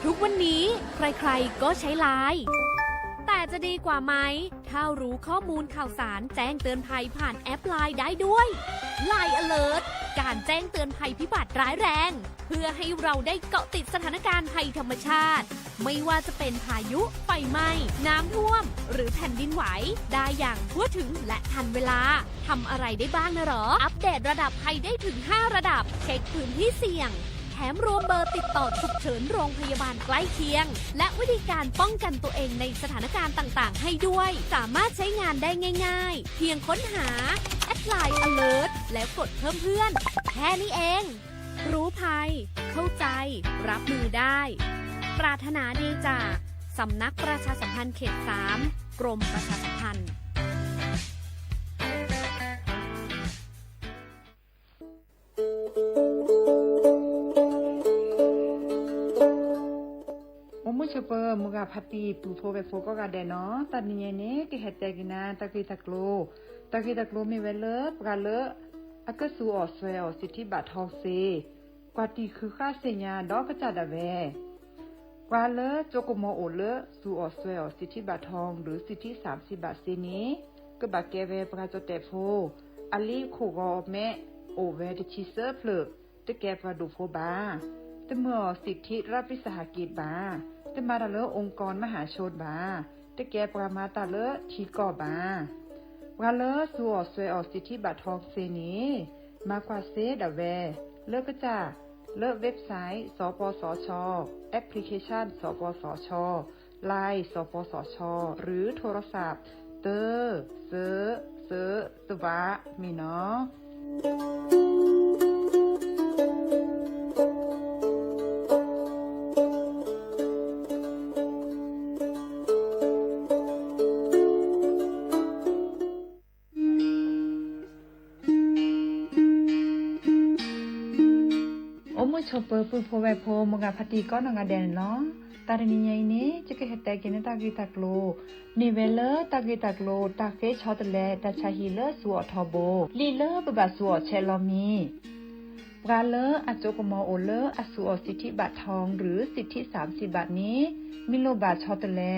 ทุกวันนี้ใครๆก็ใช้ไลน์ แต่จะดีกว่าไหม ถ้ารู้ข้อมูลข่าวสารแจ้งเตือนภัยผ่านแอปไลน์ได้ด้วย ไลน์ Alert การแจ้งเตือนภัยพิบัติร้ายแรง เพื่อให้เราได้เกาะติดสถานการณ์ภัยธรรมชาติ ไม่ว่าจะเป็นพายุ ไฟไหม้ น้ำท่วม หรือแผ่นดินไหว ได้อย่างทั่วถึงและทันเวลา ทำอะไรได้บ้างนะหรอ อัปเดตระดับภัยได้ถึง ห้า ระดับ เช็คพื้นที่เสี่ยง แถมรวมเบอร์ติดต่อฉุกเฉินโรงพยาบาลใกล้เคียง และวิธีการป้องกันตัวเองในสถานการณ์ต่างๆ ให้ด้วย สามารถใช้งานได้ง่ายๆ เพียงค้นหา แอดไลน์ Alert แล้วกดเพิ่มเพื่อน แค่นี้เอง รู้ภัย เข้าใจ รับมือได้ ปรารถนาดีจาก สำนักประชาสัมพันธ์เขต สาม กรมประชาสัมพันธ์ အိၣ်မုာ်ဆိးပၢၤ မိၢ်ဂၤဖါတံၢ် ပုၢ်ဖိဝဲၢ်ဖိကိးဂၤဒဲးနီၤ, တၢ်တနံၤညါအံၤန့ၣ် ကဟဲတဲက့ၤနၤ တၢ်ဂ့ၢ်တၢ်ကျိၤ, တၢ်ဂ့ၢ်တၢ်ကျိၤမ့ၢ်ဝဲလၢ ပှၤလၢ အကစူးအီၣ်စွဲအီၣ်စံးထံဘၣ်ထီၣ်စ့ ကွၢ်တံၢ်ဃုာ်ဃာ်သ့ၣ်ညါဒီးကစၢ်ဒၣ်ဝဲ ပှၤလၢကၠိကမီၤအိၣ်လၢ စူးအီၣ်စွဲအီၣ်စံးထံဘၣ်ထီၣ် ဒီးစံးထံစၣ်စံးဘၣ်စ့န့ၣ် ကဘၣ်ကဲဝဲပှၤကၠိတဲာ်ဖိ, အလံာ်ခိၣ်ဂီၤမဲ အိၣ်ဝဲတဆံသၢဖျၢၣ်, တကဲပှၤဒိၣ်ဖိဘၣ်, တမၢအီၤစံးထံရးပ့ၤစဟကိဘၣ်, တမၤတၢ်လၢ องค์กรมหาชน ဘၣ်, တကဲပှၤမၤတၢ်လၢထံကီၢ်ဘၣ်. ပှၤလၢစူးအီၣ်စွဲအီၣ်စံးထံဘၣ်ထီၣ်စ့န့ၣ် မၤကွၢ်စ့ဒၣ်ဝဲ လၢကစၢ် လၢ website စပစချ, application စပစချ, Line စပစချ หรือโทรศัพท์ တၢ စၢ စၢ သဝး မ့ၢ်နီၤ. အိၣ်မုာ်ဆိးပၢၤ ပုၢ်ဖိဝဲၢ်ဖိ မိၢ်ဂၤဖါတံၢ်ကိးနီၢ်ဂၤဒဲးန့ၣ်လီၤ. တၢ်တနံၤညါအံၤန့ၣ် ယကဟဲတဲက့ၤန့ၢ်တၢ်ဂ့ၢ်တၢ်ကျိၤ, မ့ၢ်ဝဲလၢတၢ်ဂ့ၢ်တၢ်ကျိၤ တၢ်ဃ့ဆီတလဲ တၢ်ဆါဟံၣ်လၢစူးအီၣ်ထီဘိ, လံာ်လၢပဘၣ်စူးအီၣ်ဆဲးလီၤမံၤ ပှၤလၢအကၠိကမီၤအိၣ်လၢအစူးအီၣ်စံးထံဘၣ်ထီၣ် ဒီးစံးထံစၣ်စံးဘၣ်န့ၣ် မ့ၢ်လိၣ်ဘၣ်ဆီတလဲ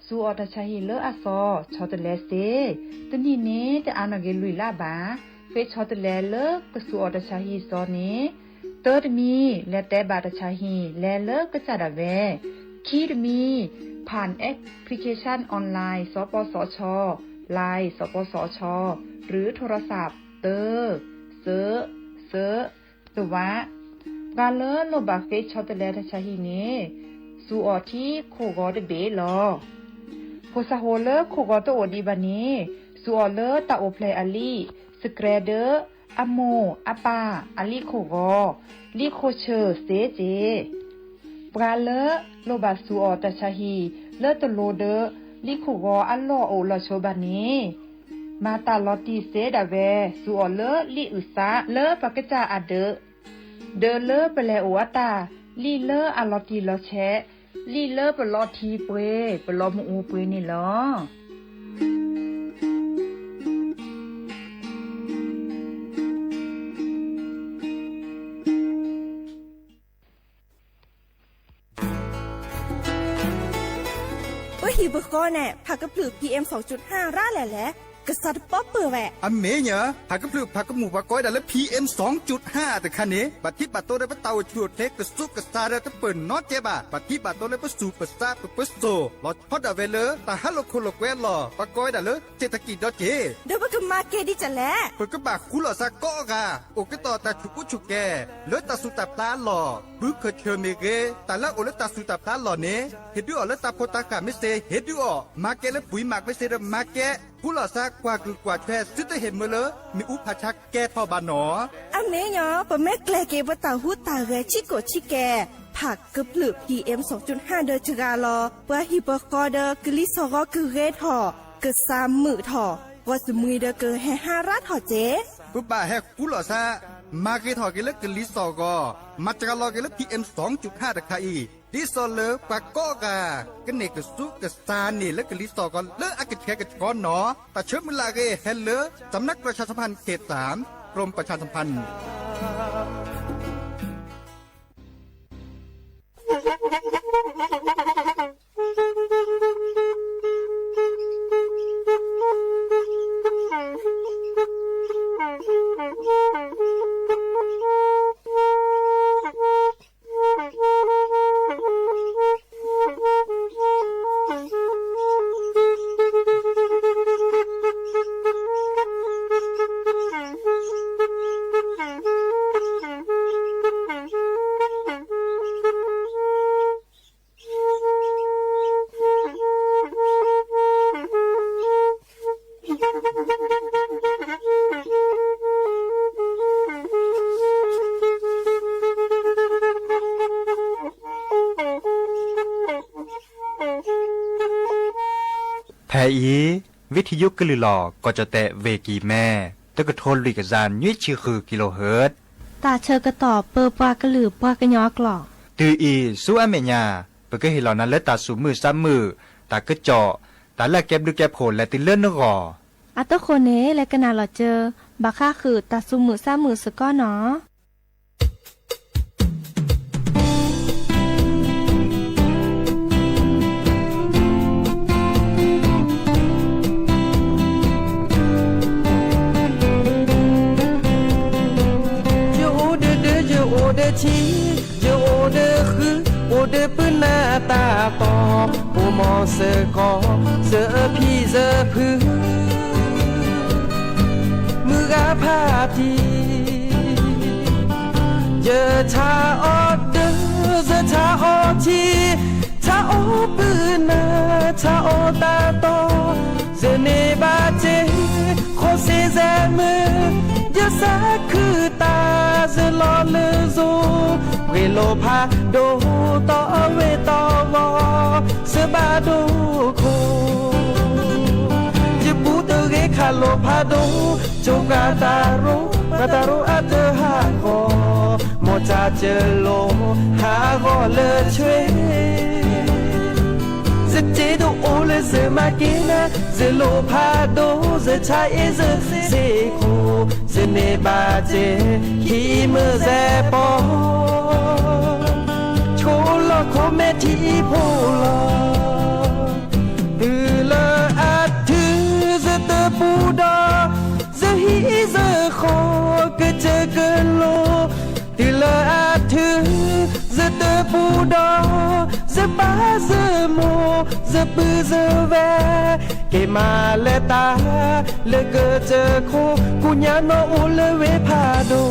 စူးအီၣ်တၢ်ဆါဟံၣ်လၢအစီၤ ဆီတလဲစ့, တနံၣ်န့ၣ် တအါနီၣ်က့ၤလွံၢ်လါဘၣ်, ဃ့ဆီတလဲလၢကစူးအီၣ်တၢ်ဆါဟံၣ်စီၤန့ၣ်, တၢတမံၤ လဲၤတဲဘၣ်တၢ်ဆါဟံၣ် လဲၤလၢကစၢ်ဒၣ်ဝဲ, ခံတမံၤ ผ่านแอปพลิเคชันออนไลน์ สปสช, Line สปสช หรือโทรศัพท์ တၢ စၢ စၢ သဝး, ပှၤလၢလိၣ်ဘၣ်ဃ့ဆီတလဲတၢ်ဆါဟံၣ်န့ၣ် စူးအီၣ်ထံခိၣ်ဂီၤတဘ့ၣ်လီၤ. ဖိစၢ်ဖိလၢခိၣ်ဂီၤတအိၣ်ဒံးဘၣ်န့ၣ် စူးအီၣ်လၢတၢ်အိၣ်ဖျဲၣ်အလံာ် စကြဲးဒၢ အမိၢ်အပၢ်အလံာ်ခိၣ်ဂီၤ, လံာ်ခိၣ်ဆၢၣ်စ့စ့ၢ် ပှၤလၢလိၣ်ဘၣ်စူးအီၣ်တၢ်ဆါဟံၣ်လၢတလိၤဒီး လံာ်ခိၣ်ဂီၤအလီၢ်အိၣ်လီၤဆိဘၣ်န့ၣ်, မၤတၢ်လီၤတံၢ်စ့ဒၣ်ဝဲ စူးအီၣ်လၢလံာ်အုၣ်သးလၢပှၤကစၢ်အဒၢး, ဒၢးလၢပလဲၤအိၣ်အတၢ်, လံာ်လၢအလီၤတံၢ်လီၤဆဲး, လံာ်လၢပလီၤထံပှ့ၤ ပလီၤမုၢ်အူပှ့ၤန့ၣ်လီၤ. ပဟံၣ်ပဃီန့ၣ် ဖးကဖျၢၣ် PM စူၣ်ဟၣ် ရၣ်လဲၣ်လဲၣ်, ကစးတပီပၢၢ်ဝဲ. အမ့ၢ်ညီ, ဖးကဖျၢၣ်ဖးကမူၣ်ပှၤကိးဝဲဒၣ်လၢ PM စူၣ်ဟၣ်တခါန့ၣ် ဘၣ်ထံးဘၣ်တီၤဒီးပတၢ်အိၣ်ဆူၣ်အိၣ်ချ့ကစူးကစါဒီးတပၢၢ်နီတကဲဘၣ်. ဘၣ်ထံးဘၣ်တီၤလၢပစူၣ်ပစါပပၢၤစိၣ် လီၤဆီဒၣ်ဝဲလၢ တၢ်ဟးလိာ်ခိၣ်လိာ်ကွဲအလီၢ် ပှၤကိးဝဲဒၣ်လၢ เศรษฐกิจ ဒီးက့ၤ ဒီးပကမၤကဲဒ်လဲၣ်. ပကဘၣ်ဃူလိာ်သးကိးဂၤ, အိၣ်ကတီၢ်တၢ်ဆူၣ်ကူဆူၣ်ကဲၤ လၢတၢ်သူၣ်တၢ်ဖျးအလီၢ်, ဘုခၢၣ်ဆၢၣ်မ့ၢ်ဂ့ၤ, တၢ်လၢအအိၣ်လၢတၢ်သူၣ်တၢ်ဖျးအလီၢ်န့ၣ် ဟ့ၣ်ဒုးအီၤလၢတၢ်ဖိတၢ်ဃၢ်မ့ၢ်စ့ၢ်ဟ့ၣ်ဒုးအီၤ, မၤကဲလၢပှံၤမးမ့ၢ်စ့ၢ်ဒီးမၤကဲ, ဃူလိာ်သးကွၢ်ကုၢ်ကွၢ်ထွဲ သုတဟ့ၣ်မၢလၢ မ့ၣ်အူဖးဆါကဲထီၣ်ဘၣ်နီၤ. အမ့ၢ်ညီ, ပမ့ၢ်ကျဲၤက့ၤပတၢ်ဟူးတၢ်ဂဲၤဆံးကိာ်ဆံးကဲၤ, ဖးကဖျၢၣ် PM စူၣ်ဟၣ် ဒီးစှၤလီၤ ပှၤဟံၣ်ပဃီဒီးကလံၤစိးဂီၤကဂ့ၤထီၣ်, ကစၢ်မုာ်ထီၣ်, ဂီၢ်စမံၤဒီးကဟဲဟါရၣ်ထီၣ်စ့ၢ်. ပဘၣ်ဟဲဃူလိာ်သး, မၤဂ့ၤထီၣ်က့ၤလၢကလံၤစိးဂီၤ, မၤစှၤလီၤက့ၤလၢ PM စူၣ်ဟၣ်တခါအံၤ, ဒ်သိးလၢပှၤကိးဂၤ ကန့ၢ်ကစူးကစါန့ၢ်လၢကလံၤစိးဂီၤလၢအကဆှဲကဆှီနီၤ. တၢ်ဆၢမုၢ်လၢ်အဂ့ၢ် ဟဲလၢ สำนักประชาสัมพันธ์ กรมประชาสัมพันธ์. ဖဲအံၤ ဝံထံယိကလုာ်လီၤ ကီၢ်ကၠီၣ်တဲၣ် ဝ့ၢ်ကံၢ်မဲ တကထိလွံၢ်ကယၤနွံဆံဃု ကံလိဟၢၣ် တၢ်ဆၢကတီၢ်ပၢပှၤကလုာ်ပှၤကညီအကျိာ် တုၤအံၤ ဆူအမဲာ်ညါ ပကဟ့ၣ်လီၤနၤလၢတၢ်သူၣ်မုာ်သးမုာ် တၢ်ကစီၣ် တၢ်လၢအကဲဘျုးကဲဖှိၣ်လဲၤတုၤလၢနဂီၢ် အတဃိန့ၣ် လဲၤကနၣ်လီၤစၢၤ ဘၣ်ဃးဃုာ်တၢ်သူၣ်မုာ်သးမုာ်စ့ၢ်ကီးနီၤ. ယအိၣ်ဒီးဒၢ ယအိၣ်ဒီးထံ ယအိၣ်ဒီးဃု အိၣ်ဒီးပုၢ်နၤတၢ်တီ အိၣ်မီၤစ့ၢ်ကီး စ့ၢ်ဖံစ့ၢ်ဖု မုၢ်ဂၤဖးတံၢ် ယဆါအီၣ်ဒၢ ယဆါအီၣ်ထံ ဆါအီၣ်ပုၢ်နၤ ဆါအီၣ်တၢ်တီ ယန့ၢ်ဘၣ်စ့ၢ် ဃိးဆံစဲးမုၢ် ယစးခုတၢ် ယလီၤလၢစိၤ ပှ့ၤလိာ်ဖးဒိၣ် တီအဝဲတီဂီၤ စၢဘၣ်ဒိၣ်ခိၣ် ယဘူးတဂ့ၤခးလိာ်ဖးဒိၣ် ကၠိပှၤတၢ်ရိ ပှၤတၢ်ရိအတဟးဂီၤ မီၢ်တၢ်ကလိၤ ဟးဂီၤလၢဆွ့ ယစ့ဒိၣ်အိၣ်လၢယမၤက့ၤနၤ ယလိာ်ဖးဒိၣ် ယဆါအ့ၣ်ယစ့ခိၣ် ယန့ၢ်ဘၣ်စ့ၢ် ခံမုၢ်စဲးပီ ဆိလီၢ်ခိၣ်မဲာ်ထံဖိလီၤ တုၤလၢအထု ယတပူၤဒီး ယဟံၣ်ယဃီ ကစၢၢ်ကလိၤ တုၤလၢအထု ယတပူၤဒီး ယပၢ်ယမိၢ် ယပုၢ်ယဝဲၢ် က့ၤမၤလဲၤတၢ် လၢကစၢၢ်ခိၣ် ကိးညါနီၢ်အိၣ်လၢဝ့ၢ်ဖးဒိၣ် ယ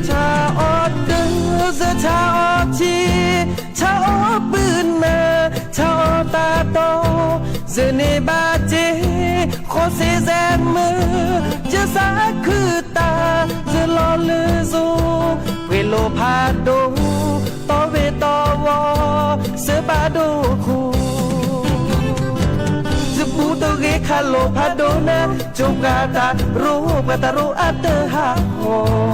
ဆါအီၣ်ဒၢ ယဆါအီၣ်ထံ ဆါအီၣ်ပုၢ်နၤ ဆါအီၣ်တၢ်တီ ယန့ၢ်ဘၣ်စ့ၢ် ဃိးဆံစဲးမုၢ် ယစးခုတၢ် ယလီၤလၢစိၤ ပှ့ၤလိာ်ဖးဒိၣ် တီဝ့တီဝီ စၢဘၣ်ဒိၣ်ခိၣ် ယဘူးတဂ့ၤခးလိာ်ဖးဒိၣ်နၤ ကၠိပှၤတၢ်ရိ ပှၤတၢ်ရိအတဟးဂီၤ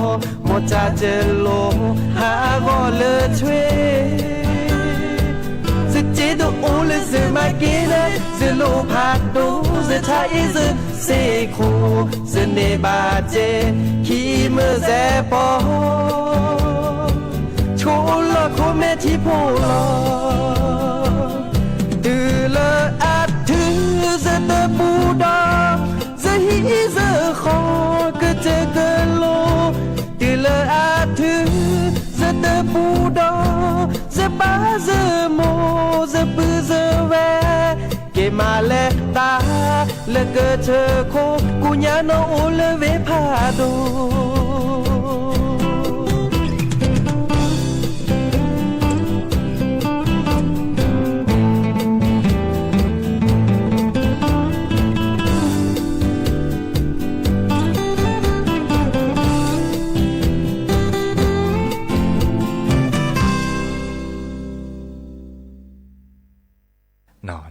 မီၢ်တၢ်ကလိၤ ဟးဂီၤလၢဆွ့ ယစ့ဒိၣ်အိၣ်လၢယမၤက့ၤနၤ ယလိာ်ဖးဒိၣ် ယဆါအ့ၣ်ယစ့ခိၣ် ယန့ၢ်ဘၣ်စ့ၢ် ခံမုၢ်စဲးပီ ဆိလီၢ်ခိၣ်မဲာ်ထံဖိလီၤ တုၤလၢအထု ယတပူၤဒီး ယဟံၣ်ယဃီ ကစၢၢ်ကလိၤ တုၤလၢအထု ယတပူၤဒီး ယပၢ်ယမိၢ် ယပုၢ်ယဝဲၢ် က့ၤမၤလဲၤတၢ် လၢကစၢၢ်ခိၣ် ကိးညါနီၢ်အိၣ်လၢဝ့ၢ်ဖးဒိၣ်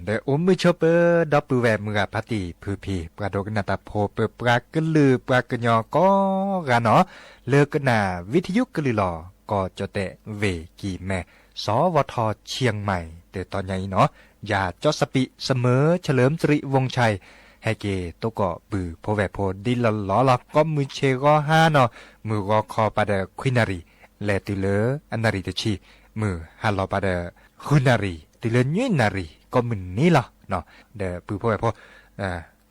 ဒီးအိၣ်မုာ်ဆိပၢၤ ဒီပုၢ်ဝဲၢ်မုၢ်ဂၤဖါတံၢ်ဖုဖံ ပှၤဒိကနၣ်တၢ်ဖိ ပပှၤကလုာ်ပှၤကညီကိးဂၤနီၤ လၢကနၣ်ဝံထံယိကလုာ်လီၤ ကီၢ်ကၠီၣ်တဲၣ် ဝ့ၢ်ကံၢ်မဲၢ် စီၤဝီၤထီၣ် เชียงใหม่ တတီၤညါအံၤနီၤ, ယၤကၠီစီပံး เสมอเฉลิมสิริวงศ์ชัย ဟဲက့ၤသကိးပုၢ်ဖိဝဲၢ်ဖိဒ်လီၢ်လီၢ်လီၤ. ကိးမုၢ်ဆ့ၣ်ဂီၤဟါနီၤ, မုၢ်ဂီၤခီပၤဒီးခွံနၣ်ရံၣ်, လဲၤတုၤလၢအနၣ်ရံၣ်တဆံ, မုၢ်ဟါလီၤပၤဒီး ဃုနၣ်ရံၣ်, တုၤလၢနွံနၣ်ရံၣ် ကိးမုၢ်နံၤလီၤ. ဒီးပုၢ်ဖိဝဲၢ်ဖိ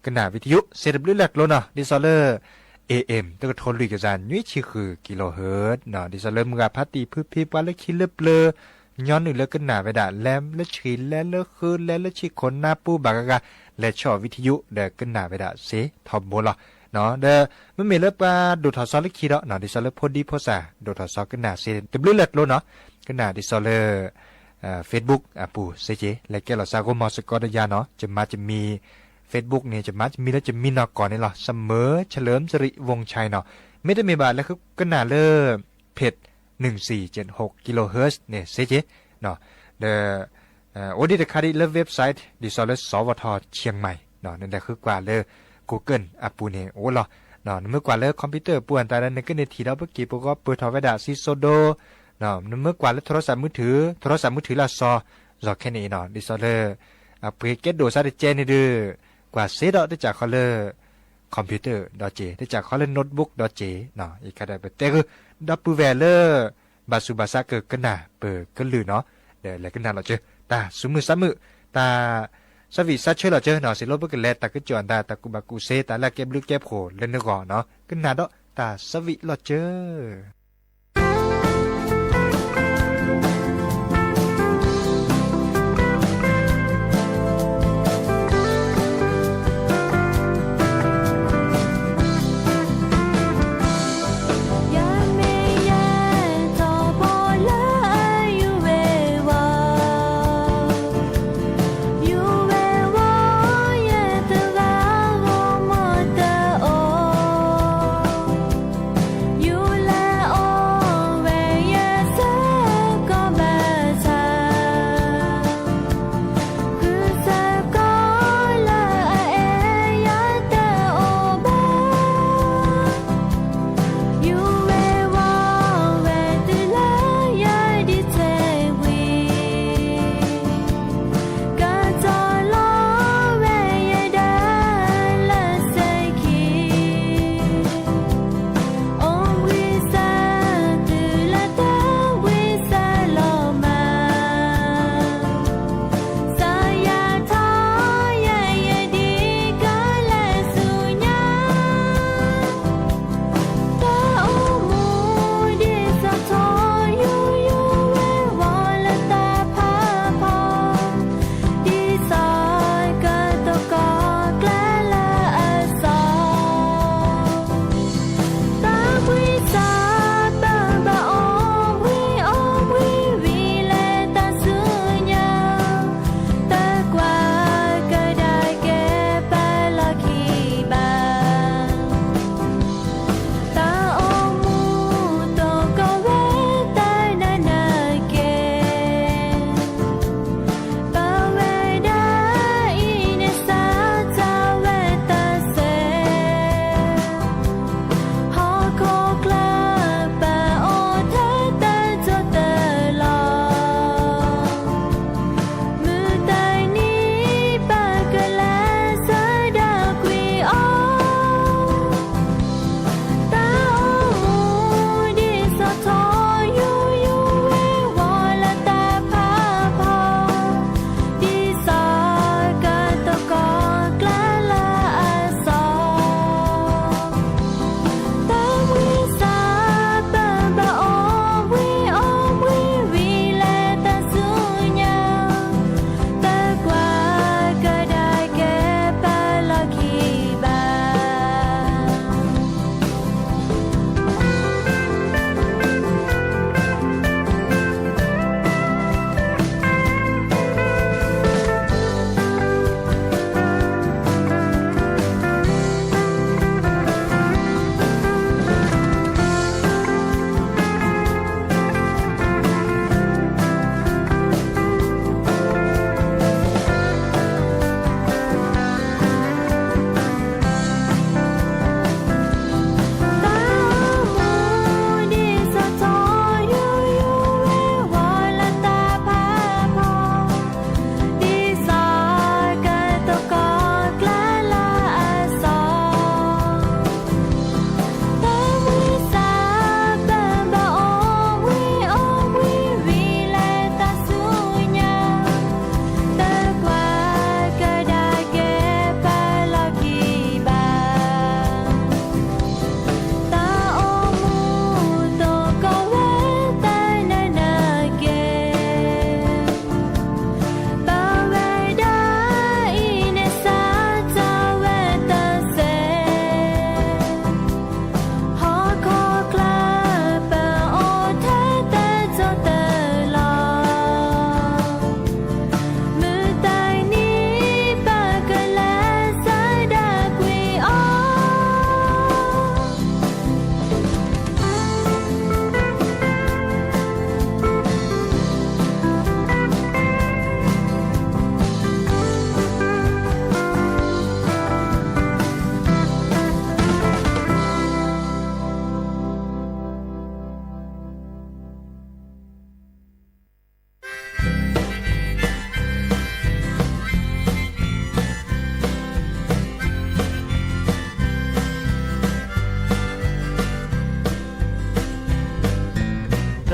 ကနၣ်ဝံထယု စ့တဘျုးလၢ်ကျိၤနီၤ, ဒ်သိးလၢ เอเอ็ม တကထိလွံၢ်ကယၤနွံဆံဃု kilohertz နီၤ, ဒ်သိးလၢမုၢ်ဂၤဖးတံၢ်ဖုဖံ ပှၤလၢခံလၢပျၢၤ ညီနုၢ်လၢကနၣ်ဝဲဒၣ် လဲၤလၢဆှံ လဲၤလၢဃု လဲၤလၢဆံၣ်ခိၣ်နါပူၤဘၣ်ဂၤဂၤ လဲၤဆီၣ်ဝံထယုဒီးကနၣ်ဝဲဒၣ်စ့ထီဘိလီၤ. ဒီးမ့မ့ၢ်လၢပှၤဒိၣ်ထီၣ်စီလၢခံဒီး ဒ်သိးလၢဖိဒံဖိသၣ် ဒိၣ်ထီၣ်စီကနၣ်စ့တဘျုးလၢ်ကျိၤနီၤ, ကနၣ်ဒ်သိးလၢ Facebook အပူၤစ့က့ၤ လဲၤကဲလီၤစးဂိမီၤစ့ၢ်ကီးဒီးယၤနီၤ, ယမါယမံၤ Facebook န့ၣ် ယမါယမံၤလၢယမံၤနီၢ်ကီၢ်န့ၣ်လီၤ, เสมอเฉลิมสิริวงศ์ชัย နီၤ, မ့တမ့ၢ်ဘၣ် လဲၤဃုကနၣ်လၢ เพจ หนึ่งสี่เจ็ดหก kilohertz န့ၣ်စ့က့ၤ, ဒီး အိၣ်ဒံးတခါဒံးလၢ website ဒ်သိးလၢ စီၤဝီၤထီၣ် เชียงใหม่ နလဲၤဃုကွၢ်လၢ Google အပူၤန့ၣ်အိၣ်လီၤ. နမ့ၢ်ကွၢ်လၢ computer အပူၤအတၢ်ဒီး နကန့ၢ်ထံၣ်ဒီးပက့ၤပဂီၢ်ပၢၢ်ထီၣ်ဝဲဒၣ်စံၣ်စိဒိ, နမ့ၢ်ကွၢ်လၢ โทรศัพท์มือถือ, โทรศัพท์มือถือလၢအစီၤ စီၤခဲန့ၣ်အံၤနီၤ, ဒ်သိးလၢ အပှ့ၤကဲဒိၣ်စးတကဲန့ၣ်ဒီး ကွၢ်စ့ဒီးတစးခီလၢ computer ဒီးက့ၤ, တစးခီလၢ notebook ဒီးက့ၤ, ယခါဒီးပတဲဂုာ် ဒီပုၢ်ဝဲၢ်လၢ ဘၣ်ဆူးဘၣ်ဆါကကနၣ်ပကလုၢ်နီၤ, ဒီးလဲၤကနၣ်လီၤစၢၤ တၢ်ဆူးမုၢ်ဆါမုာ်, တၢ် ဆၢဝံၣ်ဆၢဆၢလီၤစၢၤနီၤ, စံးလိပကလဲၤတၢ်ကစီၣ်အတၢ် တၢ်ကူၣ်ဘၣ်ကူၣ်စ့ တၢ်လၢအကဲဘျုးကဲဖှိၣ်လၢနဂီၢ်နီၤ, ကနၣ်ဒီးတၢ်ဆၢဝံၣ်လီၤစၢၤ.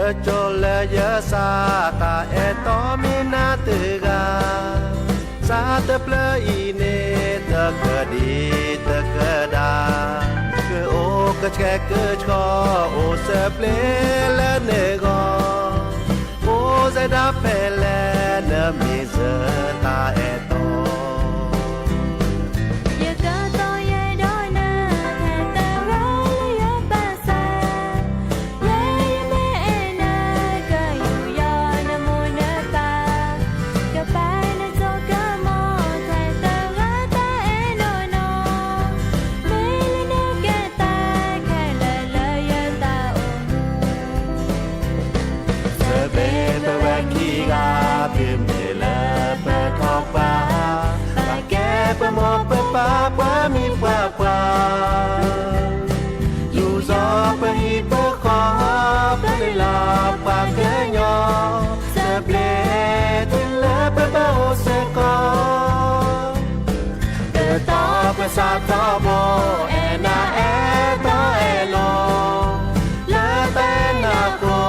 ကၠီလၢယစၢ်တၢ်အဲၣ်တီမ့ၢ်နၤတဂၤ, စးတဖျၢၣ်အံၤန့ၣ် တကဒံတကဒါ, ကအိၣ်ကဆှဲကဆှီ အိၣ်စၢၤဘျ့လၢနဂီၢ်, အိၣ်စဲဒၣ်ဖဲလဲၣ်နမ့ၢ်စၢၤတၢ်အဲၣ်တီ ယကတီယဲဒီးနၤ ထဲတဂၤလၢယဘၣ်စၢ်, လၢယမ့ၢ်အဲၣ်နၤ ကယူးယီၣ်နမိၢ်နပၢ်, ကပာ်နစိကမီၤ ထဲတဂၤတၢ်အဲၣ်နီၢ်နီၢ်, မ့ၢ်လၢနကဲတၢ်ခဲလၢာ်လၢယတၢ်အိၣ်မူ သဘျ့ပဝဲခံဂၤ တုၤမ့ၢ်လၢပထီၣ်ပှၢ်, ဘၣ်ကဲပမိၢ်ပပၢ်ပှၤမံၤပှၤပှၢ်, ယူးယီၣ်ပဟံၣ်ပဃီ ပလံၤလၢပှၤကညီ, သဘျ့တုၤလၢပဘၣ်အိၣ်စ့ၢ်ကီး ကတီၤပစးထီဘိ အဲၣ်နၤအဲၣ်တီအဲၣ်လိၤ, လၢတၢ်အဲၣ်နၤအဃိ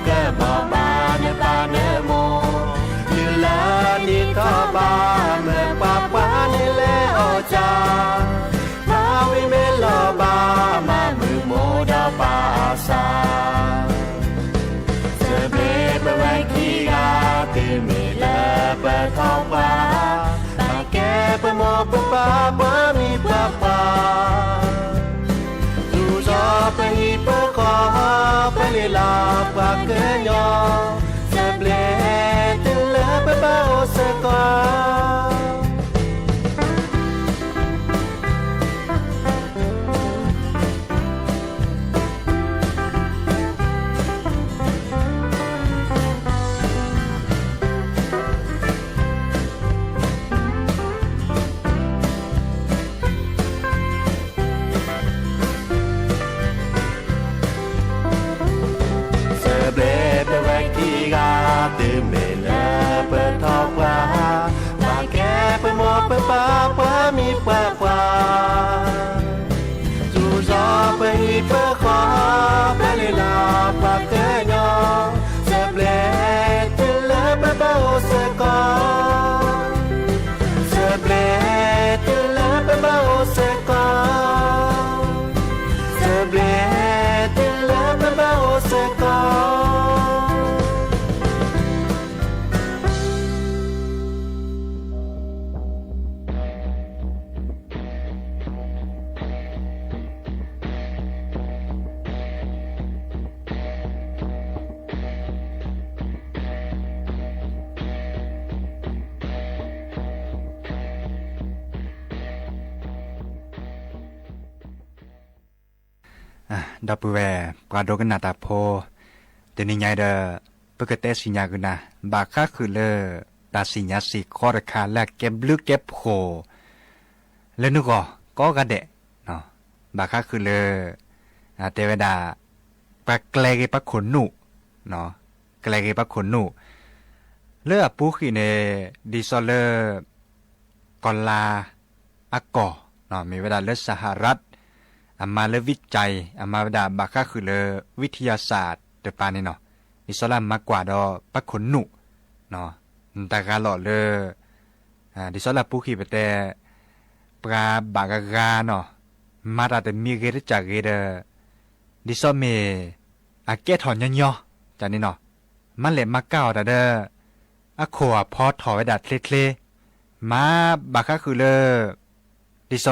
ကဘီၣ်ဘၣ်နပၢ်နမိၢ်, တုၤလၢနံၤထီၣ်ဘး မ့ၢ်ပှၤပှၤန့ၣ်လဲၤအီၣ်ကၢ, ဘၣ်ဝံၤမ့ၢ်လီၤဘၣ် မၤမုာ်မိၢ်ဒီးပၢ်အသး သဘျ့ပဝဲခံဂၤ တုၤမ့ၢ်လၢပထီၣ်ပှၢ်, ဘၣ်ကဲပမိၢ်ပပၢ်ပှၤမံၤပှၤပှၢ်, ယူးယီၣ်ပဟံၣ်ပဃီ ပလံၤလၢပှၤကညီ, သဘျ့တုၤလၢပဘၣ်အိၣ်စ့ၢ်ကီး သဘျ့ပဝဲခံဂၤ တုၤမ့ၢ်လၢပထီၣ်ပှၢ်, ဘၣ်ကဲပမိၢ်ပပၢ်ပှၤမံၤပှၤပှၢ်, ယူးယီၣ်ပဟံၣ်ပဃီ ပလံၤလၢပှၤကညီ, သဘျ့တုၤလၢပဘၣ်အိၣ်စ့ၢ်ကီး, သဘျ့တုၤလၢပဘၣ်အိၣ်စ့ၢ်ကီး, သဘျ့တုၤလၢပဘၣ်အိၣ်စ့ၢ်ကီး ဒီပုၢ်ဝဲၢ်ပှၤဒိကနၣ်တၢ်ဖိ, တနံၤညါအံၤဒီး ပကတဲစံၣ်ညါက့ၤနၤ ဘၣ်ဃးဃုာ်လၢ တၢ်စံၣ်ညါစ့ၢ်ကီးတခါလၢအကဲဘျုးကဲဖှိၣ် လၢနဂီၢ်ကိးဂၤဒဲး, ဘၣ်ဃးဃုာ်လၢ တဲဝဲဒၣ် ပှၤကျဲၤက့ၤပှၤခိၣ်နူာ်, ကျဲၤက့ၤပှၤခိၣ်နူာ်, လၢအပူၤဃံာ်န့ၣ် ဒ်သိးလၢ ကီၢ်လါအကီၢ်, မ့ၢ်ဝဲဒၣ်လၢ စဟရၢတ်ၣ် အမၤလၢ ဝံကၠဲး အမၤဝဲဒၣ်ဘၣ်ဃးဃုာ်လၢ ဝံထယၤစၢ်တပၤန့ၣ်နီၤ, ဒ်သိးလၢအမၤကွၢ်ဒီးပှၤခိၣ်နူာ်, နတၢ်ဂၤလီၤလၢ ဒ်သိးလၢအပူၤဃံာ်ပတဲ ပှၤဘၣ်ဂၤဂၤနီၤ, မၤတၢ်တမံၤဂ့ၤတစၢ်ဂ့ၤဒီး ဒ်သိးမ့ၢ် အကဲထီၣ်ညီညီ တၢ်န့ၣ်နီၤ, မၤလဲၣ်မၤကၤအီၤတၢ်ဒီး အခိၣ်အဖီထီၣ်ဝဲဒၣ်ချ့ချ့, မၤဘၣ်ဃးဃုာ်လၢ ဒ်သိး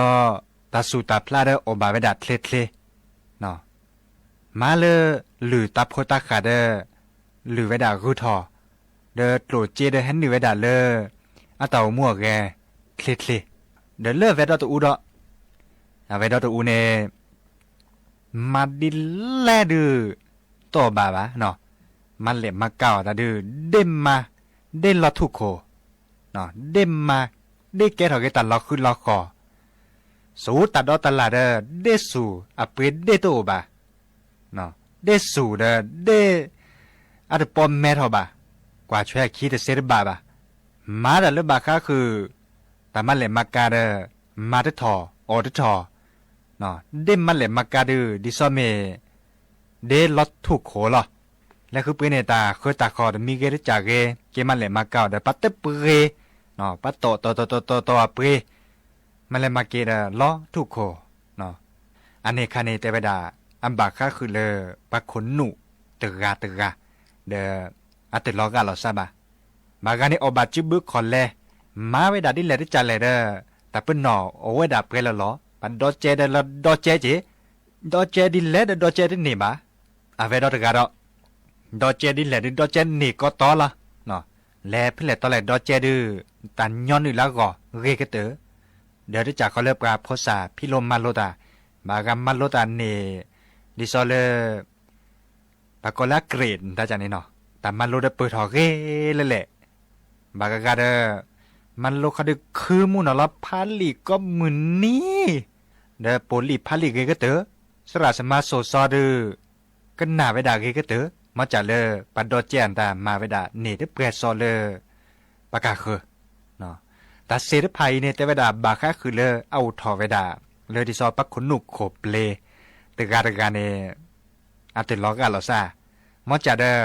တၢ်စူၢ်တၢ်ဖျးဒီးအိၣ်ဘၣ်ဝဲဒၣ်ချ့ချ့, မၤလၢ လုၢ်တၢ်ဖိတၢ်ဃၢ်ဒီး လုၢ်ဝဲဒၣ်ဂုၤထီၣ်, ဒီးကျိၣ်စ့ဒီးဟဲနုာ်ဝဲဒၣ်လၢ အတၢ်အိၣ်မူအဂဲၤချ့ချ့, ဒီးလၢအဝဲဒီတအူဒီး အဝဲဒီတအူန့ၣ် မၤဒ်လဲၣ်ဒုး တအိၣ်ဘၣ်ဘၣ်, မၤလဲၣ်မၤကၤအီၤတၢ်ဒုး ဒ့ၣ်မၤ ဒ့ၣ်လီၤထူၣ်ခိၣ်, ဒ့ၣ်မၤ ဒ့ၣ်ကဲထီၣ်က့ၤတၢ်လီၤဃံလီၤဃီၤ, စူတၢ်ဒီတၢ်လၢ်ဒီး ဒ့ၣ်စူၢ်အပှ့ၤဒ့ၣ်တအိၣ်ဘၣ်, ဒ့ၣ်စူၢ်ဒီးဒ့ၣ် အတပီၣ်မဲထီၣ်ဘၣ်, ကွၢ်ထွဲအခံတစ့တဘၣ်ဘၣ်, မၤတၢ်လၢဘၣ်ဃးဃုာ် တၢ်မၤလဲၣ်မၤကၤဒီး မၤတထီၣ် အီၣ်တထီၣ်, ဒ့ၣ်မၤလဲၣ်မၤကၤဒုး ဒ်သိးမ့ၢ် ဒ့ၣ်လီၤထူၣ်ခိၣ်လီၤ. လဲၤဃုပှ့ၤန့ၣ် တၢ်ဃၢတၢ်ဃီတမံၤဂ့ၤတစၢ်ဂ့ၤ က့ၤမၤလဲၢ်မၤကၤအီၤဒီး ပှၤတပှ့ၤ, ပှၤတီၢ်တီၢ်တီၢ်တီၢ်တီၢ်အပှ့ၤ, မၤလဲၢ်မၤက့ၤဒီးလီၤထူၣ်ခိၣ်. အန့ၣ်အခါန့ၣ် တဲဝဲဒၣ် အဘၣ်ဃးဃုာ်လၢ ပှၤခိၣ်နူာ်တဂၤတဂၤ ဒီး အတလီၤဂာ်လီၤစၢ်ဘၣ်. ဘၣ်ဂၤန့ၣ် အီၣ်ဘၣ်စုဘုခီၣ်လဲၤ, မၤဝဲဒၣ်ဒ်လဲၣ်တစၢ်လဲၣ်ဒီး တၢ်ပနီၣ်အိၣ်ဝဲဒၣ်ပှဲၤလီၤလီၤ. ပှၤဒီကဲဒီးလီၤဒီကဲက့ၤ, ဒီကဲဒ်လဲၣ်ဒီးဒီကဲတန့ၢ်ဘၣ်. အဝဲဒီးတဂၤဒီး ဒီကဲဒ်လဲၣ်ဒုးဒီကဲန့ၢ်ကီတီလီၤ. လဲၤဖဲလဲၣ်တီလဲၣ်ဒီကဲဒုး တၢ်ညီနုၢ်လၢအဂီၢ်ဂ့ၤကတၢၢ်, ဒီးတစၢ်ဃီလၢပှၤဖိစၢ်ဖံးလိမၤလိတၢ်, ဘၣ်ဂၤမၤလိတၢ်န့ၣ် ဒ်သိးလၢ ပှၤကိးလၢအကြိမ် တၢ်န့ၣ်နီၤ, တၢ်မၤလိဒီးပၢၢ်ထီၣ်ဂ့ၤလၢလဲၣ်. ဘၣ်ဂၤဂၤဒီး မၤလိခီဒုးခုမူနီၤလီၤ ဖးလံာ်ကိးမုၢ်နံၤ, ဒီးပိာ်လံာ်ဖးလံာ်ဂ့ၤကတၢၢ်, စရၣ်စမါစိၤစီဒုး ကနၣ်ဝဲဒၣ်ဂ့ၤကတၢၢ်, မ်စၢ်လၢပှၤဒီကဲအတၢ်မၤဝဲဒၣ်န့ၣ် တပှဲၤစီလၢ ပကဃၢၤ တၢ်စ့ၢ်တဖၣ်အံၤန့ၣ် တဲဝဲဒၣ်ဘၣ်ဃးဃုာ်လၢအအိၣ်ထီၣ်ဝဲဒၣ် လၢဒ်သိးပှၤခိၣ်နူာ်ခိၣ်ပျ့ၤ တဂၤတဂၤန့ၣ် အတလီၤဂာ်လီၤစၢ်, မ်စၢ်ဒီး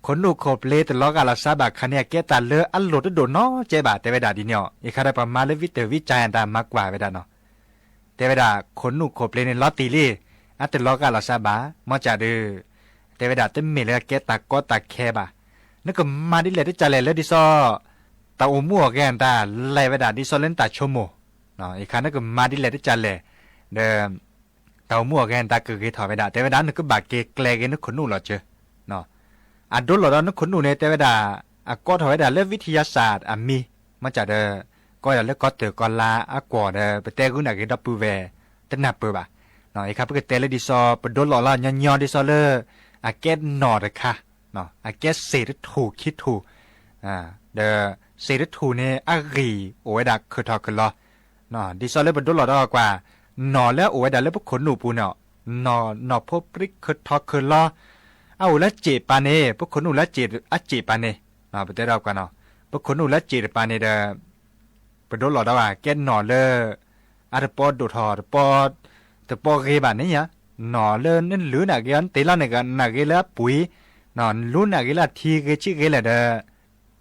ခိၣ်နူာ်ခိၣ်ပျ့ၤတလီၤဂာ်လီၤစၢ်ဘၣ်ခါန့ၣ် အကဲတၢ်လၢအလိၣ်တဒိၣ်နီတစဲးဘၣ် တဲဝဲဒၣ်ဒ်န့ၣ်အီၤ, အံၤခါဒီးပှၤမၤလၢဝံတၢ်ဝံကၠၤအတၢ်မၤကွၢ်ဝဲဒၣ်နီၤ တဲဝဲဒၣ်ခိၣ်နူာ်ခိၣ်ပျ့ၤန့ၣ် လီၤတံၢ်လံ, အတလီၤဂာ်လီၤစၢ်ဘၣ်, မ်စၢ်ဒုး တဲဝဲဒၣ်တမ့ၢ်လၢအကဲတၢ်ကီတၢ်ခဲဘၣ်, နကမၤဒ်လဲၣ်တစၢ်လဲၣ်လၢဒ်သိး တၢ်အိၣ်မူအိၣ်ဂဲၤအတၢ်လဲၤဝဲဒၣ်ဒ်သိးလၢနတၢ်ဆိကမိၣ်, အံၤခါနကမၤဒ်လဲၣ်တစၢ်လဲၣ် ဒီး တၢ်အိၣ်မူအိၣ်ဂဲၤနတၢ်ကဂ့ၤထီၣ်ဝဲဒၣ် တဲဝဲဒၣ်နကဘၣ်က့ၤကျဲၤဂ့ၤနခိၣ်နူာ်လီၤစၢၤ အဒိလီၤဒီးနခိၣ်နူာ်န့ၣ် တဲဝဲဒၣ် အကီထီၣ်ဝဲဒၣ်လၢဝံထယါစၢ်အမံၤ, မ်စၢ်ဒီး ကီဝဲဒၣ်လၢကီၢ်တၢၢ်ကီၢ်လါအကွီၢ်ဒီး ပတဲဂုာ်နာ်က့ၤဒီပုၢ်ဝဲၢ် တနၢ်ပၢၢ်ဘၣ်, အံၤခါပကတဲလၢဒ်သိးပဒိလီၤလီၤညီညီဒ်သိးလၢ အကဲနီၢ်တခါ, အကဲစ့ၢ်တထူၣ်ခံထူၣ်, ဒီးစ့ၢ်တထူၣ်န့ၣ် အဂံၢ်အိၣ်ဝဲဒၣ်ခုၣ်ထီၣ်ခုၣ်လီၤ ဒ်သိးလၢပဒိလီၤဒီးကွၢ် နီၢ်လၢအအိၣ်ဝဲဒၣ်လၢပခိၣ်နူာ်ပူၤန့ၣ်, နီၢ်နီၢ်ဖိပြံခုၣ်ထီၣ်ခုၣ်လီၤ, အအိၣ်လၢစ့ၢ်တပၤန့ၣ် ပခိၣ်နူာ်လၢအစ့ၢ်တပၤန့ၣ်, ပတဲဒီးကွၢ်နီၤ, ပခိၣ်နူာ်လၢစ့ၢ်တပၤန့ၣ်ဒီး ပဒိလီၤဒီးကဲနီၢ်လၢ အတပီဒိၣ်ထီၣ် တပီ တပီဂ့ၤဘၣ်န့ၣ်ဧါ, နီၢ်လၢနလုၢ်နာ်က့ၤအီၤ နတ့ၢ်လီၤနာ်က့ၤလၢအပှ့ၤ, နလုၢ်နာ်က့ၤလၢအထံဂ့ၤဆံးဂ့ၤလဲၣ်ဒီး အတပီဂဲၤထုးထီၣ်, ဒ်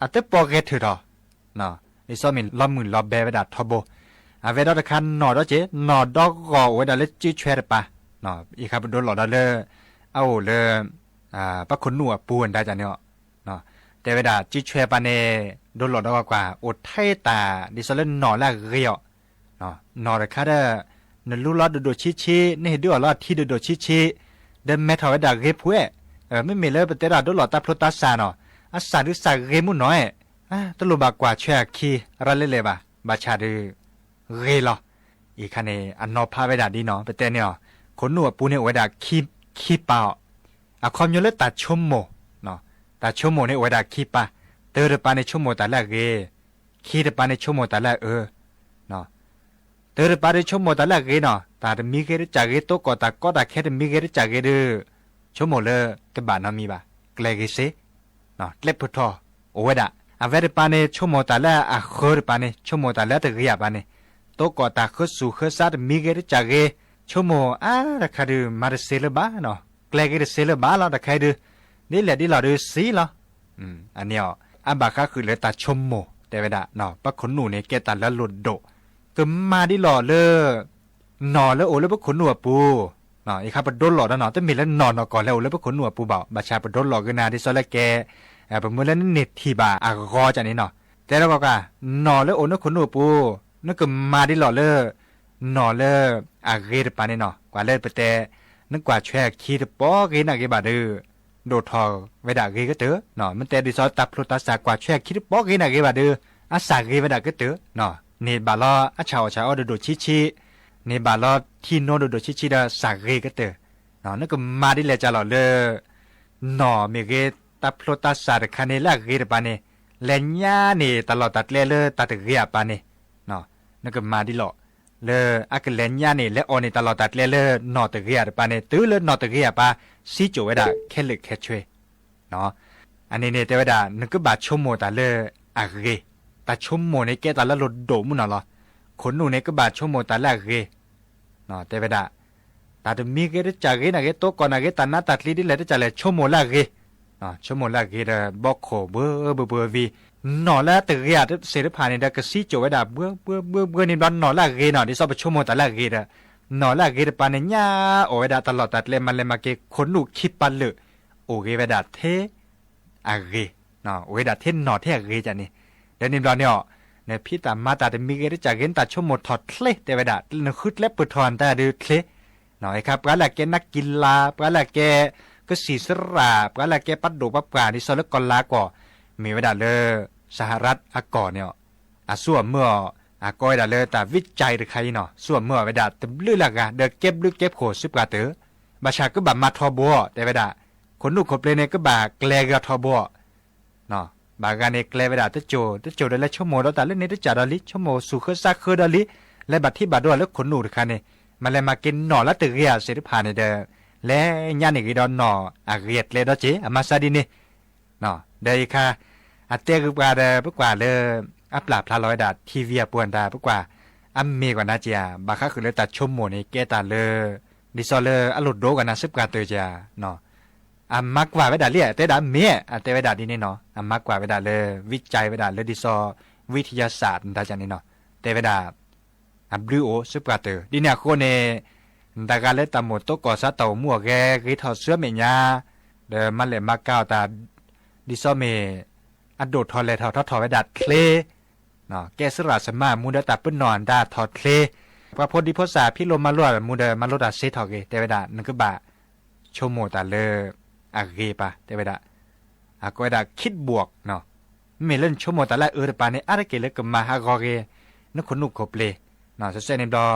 သိးမ့ၢ်လီၤမုၢ်လီၤဘဲဝဲဒၣ်ထီဘိ, အဝဲဒီးတခါနီၢ်ဒီးစ့ၢ် နီၢ်ဒီဂီၢ်အိၣ်ဝဲဒၣ်လၢစုဆွဲတပၤ, အံၤခါပဒိလီၤဒီးလၢ အအိၣ်လၢ ပှၤခိၣ်နူာ်အပူၤဒၣ်န့ၣ် တဲဝဲဒၣ်စုဆွဲပၤန့ၣ် ဒိလီၤဒီးကွၢ် အိၣ်ထဲတၢ် ဒ်သိးလၢနီၢ်လၢအဂ့ၤအီၤ, နီၢ်တခါဒီး နလူလီၤဒိၣ်ဒိၣ်ဆံးဆံး နဟ့ၣ်ဒုးအီၤလီၤအထံဒိၣ်ဒိၣ်ဆံးဆံး, ဒီးမဲထီၣ်ဝဲဒၣ်ဂ့ၤဖုးအဲၣ်, မ့မ့ၢ်လၢပတဲဒၣ်ဒိလီၤတၢ်ဖျိတၢ်စၢ်နီၤ, အစၢ်ဒုးစၢ်ဂ့ၤမူနီၢ်အဲၣ်, တလိၣ်ဘၣ်ကွၢ်ဆွဲအခံ ရၤလၢလဲၣ်ဘၣ် ဘၣ်ဆၣ်ဒုး ဂ့ၤလီၤ. အံၤခါန့ၣ် အနီၢ်ဖးဝဲဒၣ်ဒ်နီၤ ပတဲန့ၣ်အီၤ, ခိၣ်နူာ်အပူၤန့ၣ်အိၣ်ဝဲဒၣ်ခံပၤအီၤ, အခီပညီလၢတၢ်ဆိကမိၣ်, တၢ်ဆိကမိၣ်န့ၣ်အိၣ်ဝဲဒၣ်ခံပၤ, တၢတပၤန့ၣ်ဆိကမိၣ်တၢ်လၢအဂ့ၤ, ခံတပၤန့ၣ်ဆိကမိၣ်တၢ်လၢအအၢ တၢတပၤဒုးဆိကမိၣ်တၢ်လၢအဂ့ၤနီၤ, တၢ်တမံၤဂ့ၤတစၢ်ဂ့ၤ တိကိးတၢ်ကီတၢ်ခဲတမံၤဂ့ၤတစၢ်ဂ့ၤဒုး ဆိကမိၣ်လၢတဘၣ်နီတမံၤဘၣ်, ကျဲဂ့ၤစ့, ကျဲဖုးထီၣ်အိၣ်ဝဲဒၣ်, အဝဲတပၤန့ၣ် ဆိကမိၣ်တၢ်လၢအဃၢတပၤန့ၣ် ဆိကမိၣ်တၢ်လၢအတဂ့ၤအပၤန့ၣ်, တိကိးတၢ်ဃၢစူၣ်ဃၢစါတမံၤဂ့ၤတစၢ်ဂ့ၤ, ဆိကမိၣ်အါတခါဒုး မၤတစ့လၢၤဘၣ်နီၤ, ကျဲဂ့ၤတစ့လၢၤဘၣ်လီၤ တခါအံၤဒုး, ဒ်လဲၣ်ဒ်လဲၣ်ဒုးစံလီၤ. အန့ၣ်အီၤ အဘၣ်ဃးဃုာ်လၢတၢ်ဆိကမိၣ် တဲဝဲဒၣ် ပှၤခိၣ်နူာ်န့ၣ် ကဲတၢ်လၢအလိၣ်ဒိၣ်, ကမၤဒ်လဲၣ်လၢ နီၢ်လၢအိၣ်လၢပခိၣ်နူာ်အပူၤ, အံၤခါပဒိလီၤဒီးနီၤ တမ့ၢ်လၢနီၢ်နီၢ်ကီၢ်လၢအိၣ်လၢပခိၣ်နူာ်အပူၤဘၣ်, ဘၣ်ဆၣ်ပဒိလီၤက့ၤနၤ ဒ်သိးလၢကဲ ပမ့ၢ်လၢနန့ၢ်ထံၣ်ဘၣ်အဂီၢ်န့ၣ်နီၤ, တဲလၢကီးကါ, နီၢ်လၢအိၣ်လၢခိၣ်နူာ်အပူၤ, နကမၤဒ်လဲၣ်လၢ နီၢ်လၢအဂ့ၤတပၤန့ၣ်နီၤ, ကွၢ်လၢပတဲ နကွၢ်ဆွဲအခံတပီဂ့ၤနာ်ဂ့ၤဘၣ်ဒုး ဒိၣ်ထီၣ်ဝဲဒၣ်ဂ့ၤကတၢၢ်, မ့ၢ်တဲဒ်သိးတၢ်ဖျိတၢ်စၢ်ကွၢ်ဆွဲအခံတပီဂ့ၤနာ်ဂ့ၤဘၣ်ဒုး အစၢ်ဂ့ၤဝဲဒၣ်ကတၢၢ်, န့ၢ်ဘၣ်လီၤအဆၣ်အီၣ်ဆၣ်အီဒိၣ်ဒိၣ်ဆံးဆံး, န့ၢ်ဘၣ်လီၤထံနိဒိၣ်ဒိၣ်ဆံးဆံးဒီးစၢ်ဂ့ၤကတၢၢ်, နကမၤဒ်လဲၣ်ကလီၤလၢ နီၢ်မ့ၢ်ဂ့ၤ တၢ်ဖျိတၢ်စၢ်တခါန့ၣ်လၢအဂ့ၤတပၤန့ၣ် လဲၤညါန့ၢ်တၢ်လီၢ်တၢ်ကျဲလၢတၢ်တဂ့ၤအပၤန့ၣ်, နကမၤဒ်လဲၣ် လၢအကလဲၤညါန့ၢ် လဲၤအီၣ်န့ၢ်တၢ်လီၢ်တၢ်ကျဲလၢနီၢ်တဂ့ၤအတပၤန့ၣ် တုၤလၢနီၢ်တဂ့ၤအပၤ စံကၠိၣ်ဝဲဒၣ်ခဲလၢာ်ခဲဆ့ အန့ၣ်န့ၣ် တဲဝဲဒၣ် နကဘၣ်ဆိကမိၣ်တၢ်လၢအဂ့ၤ, တၢ်ဆိကမိၣ်န့ၣ်ကဲတၢ်လၢလိၣ်ဒိၣ်မးနီၤလီၤ, ခိၣ်နူာ်န့ၣ်ကဘၣ်ဆိကမိၣ်တၢ်လၢအဂ့ၤ, တဲဝဲဒၣ် တၢ်တမံၤဂ့ၤတစၢ်ဂ့ၤနာ်ဂ့ၤ တိကိးနာ်ဂ့ၤ တၢ်နါတၢ်ကျံဒ်လဲၣ်တစၢ်လဲၣ် ဆိကမိၣ်လၢအဂ့ၤ, ဆိကမိၣ်လၢအဂ့ၤဒီး ဘီခိၣ်ဘှၢဘှၢဘှၢဝံၤ, နီၢ်လၢတဂ့ၤဧါစ့ၢ်တဖၣ်န့ၣ်ဒီး ကစံၣ်ကိၤဝဲဒၣ်ဘှၢဘှၢဘှၢဘှၢန့ၣ်ဘျီ နီၢ်လၢအဂ့ၤနီၤ, ဒ်သိးပဆိကမိၣ်တၢ်လၢအဂ့ၤဒီး နီၢ်လၢအဂ့ၤတပၤန့ၣ် ညၣ်အီၣ်ဝဲဒၣ်တၢ်လီၢ်တၢ်ကျဲ မၤလဲၤမၤက့ၤခိၣ်နူာ်ခံပၤလၢာ် အိၣ်ဂ့ၤဝဲဒၣ်ထဲ အဂ့ၤ, အိၣ်ဝဲဒၣ်ထဲနီၢ်ထဲအဂ့ၤကန့ၣ်, ဒီးန့ၣ်ဘျီန့ၣ်အီၤ, နဖံးတၢ်မၤတၢ်တမံၤဂ့ၤတကၢ်ဂ့ၤ နတၢ်ဆိကမိၣ်ထီၣ်ချ့ တဲဝဲဒၣ်, နဃုကျဲပၢၢ်ထီၣ်နတၢ်ဒုးချ့, အခါပှၤလၢအကဲနၢ်ကံလါ, ပှၤလၢအကဲကစံၣ်စရၣ်, ပှၤလၢအကဲပှၤဒိၣ်ပှၤပှၢ် ဒ်သိးလၢကီၢ်လၤကီၢ်, မ့ၢ်ဝဲဒၣ်လၢ စဟရၣ်အကီၢ်န့ၣ်အီၤ, အစိအမၢအီၤ, အကိးဝဲဒၣ်လၢတၢ်ဝံကၠဲတခါအံၤနီၤ, စိအမၢအီၤဝဲဒၣ်တဘျုးလၢအဂၤ ဒီးကဲဘျုးကဲဖှိၣ်စ့ၢ်ပှၤတၢၢ်, ဘၣ်ဆၣ်ကဘၣ်မၤထီဘိအီၤ တဲဝဲဒၣ်, ခိၣ်နူာ်ခိၣ်ပျ့ၤန့ၣ် ကဘၣ်ကျဲၤက့ၤအီၤထီဘိအီၤ ဘၣ်ဂၤန့ၣ်ကျဲၤဝဲဒၣ်တစိၤ, တစိၤဒီးလဲၤဆိကမိၣ်ဒီးတၢ်လၢန့ၣ်တကၢ်ဒီးလံ, ဆိကမိၣ်သူၣ်ဃၢသးဃၢဒီးလံ, လဲၤဘၣ်ထံၣ်ဘၣ်ဒိလၢခိၣ်နူာ်တခါန့ၣ်, မၤလဲၤမၤက့ၤနီၢ်လၢတဂ့ၤဧါစ့ၢ်တဖၣ်န့ၣ်ဒီး, လဲၤညါန့ၢ်ဂ့ၤဒီးနီၢ်အဂ့ၤအကျဲဒီးက့ၤ အမၤစၢ်ဒ်န့ၣ် ဒီးအံၤခါ, အတဲဂုာ်ပှၤဒီးပကွၢ်လၢ အပျၢ်ဖျါလီၤဝဲဒၣ် ထံၣ်ဝံၤ အပူၤအတၢ် ပကွၢ်, အမ့ၢ်ကွၢ်နၤက့ၤဧါ, ဘၣ်ဃးဃုာ်လၢတၢ်ဆိကမိၣ်န့ၣ် ကဲတၢ်လၢ, ဒ်သိးလၢအလိၣ်ဒိကွၢ်နၤစ့ၢ်ပှၤတၢၢ်က့ၤဧါ, အမၤကွၢ်ဝဲဒၣ်လံ အတဲဒၣ်မ့ၢ် အတဲဝဲဒၣ်ဒ်န့ၣ်နီၤ, အမၤကွၢ်ဝဲဒၣ်လၢ ဝံကၠဲဝဲဒၣ်လၢဒ်သိး ဝံထယၤစၢ် နတၢ်ကန့ၣ်နီၤ, တဲဝဲဒၣ် အဘျုးအိၣ်စ့ၢ်ပှၤတၢၢ် ဒ်န့ၣ်အဃိန့ၣ်, နတဂၤလၢတၢ်မိၣ်တိကိၢ်စးတၢ်အိၣ်မူအဂဲၤဂ့ၤထီၣ်ဆူမဲာ်ညါ, ဒီးမၤလဲၢ်မၤကၤအီၤတၢ်, ဒ်သိးမ့ၢ်, အဒိၣ်ထီၣ်လဲၢ်ထီၣ်ထီထီၣ်ဝဲဒၣ်ချ့, ကဲစရၣ်စမါအမူဒီးတၢ်ပနီၣ်အဒါထီၣ်ချ့, ပှၤဖိဒံဖိစၢ်ဖံးလိမၤလိအမူဒီးမၤလိတၢ်စ့ထီၣ်ဂ့ၤ တဲဝဲဒၣ် နကဘၣ်, ဆိကမိၣ်တၢ်လၢ, အဂ့ၤပၢ် တဲဝဲဒၣ် အကိးဝဲဒၣ် คิดบวกနီၤ, မ့မ့ၢ်လၢနဆိကမိၣ်တၢ်လၢအအၢတပၤန့ၣ် အါတက့ၢ်လၢကမၤဟးဂီၤဂ့ၤ, နခိၣ်နူာ်ခိၣ်ပျ့ၤ, စဲးစဲးန့ၣ်ဘျီ,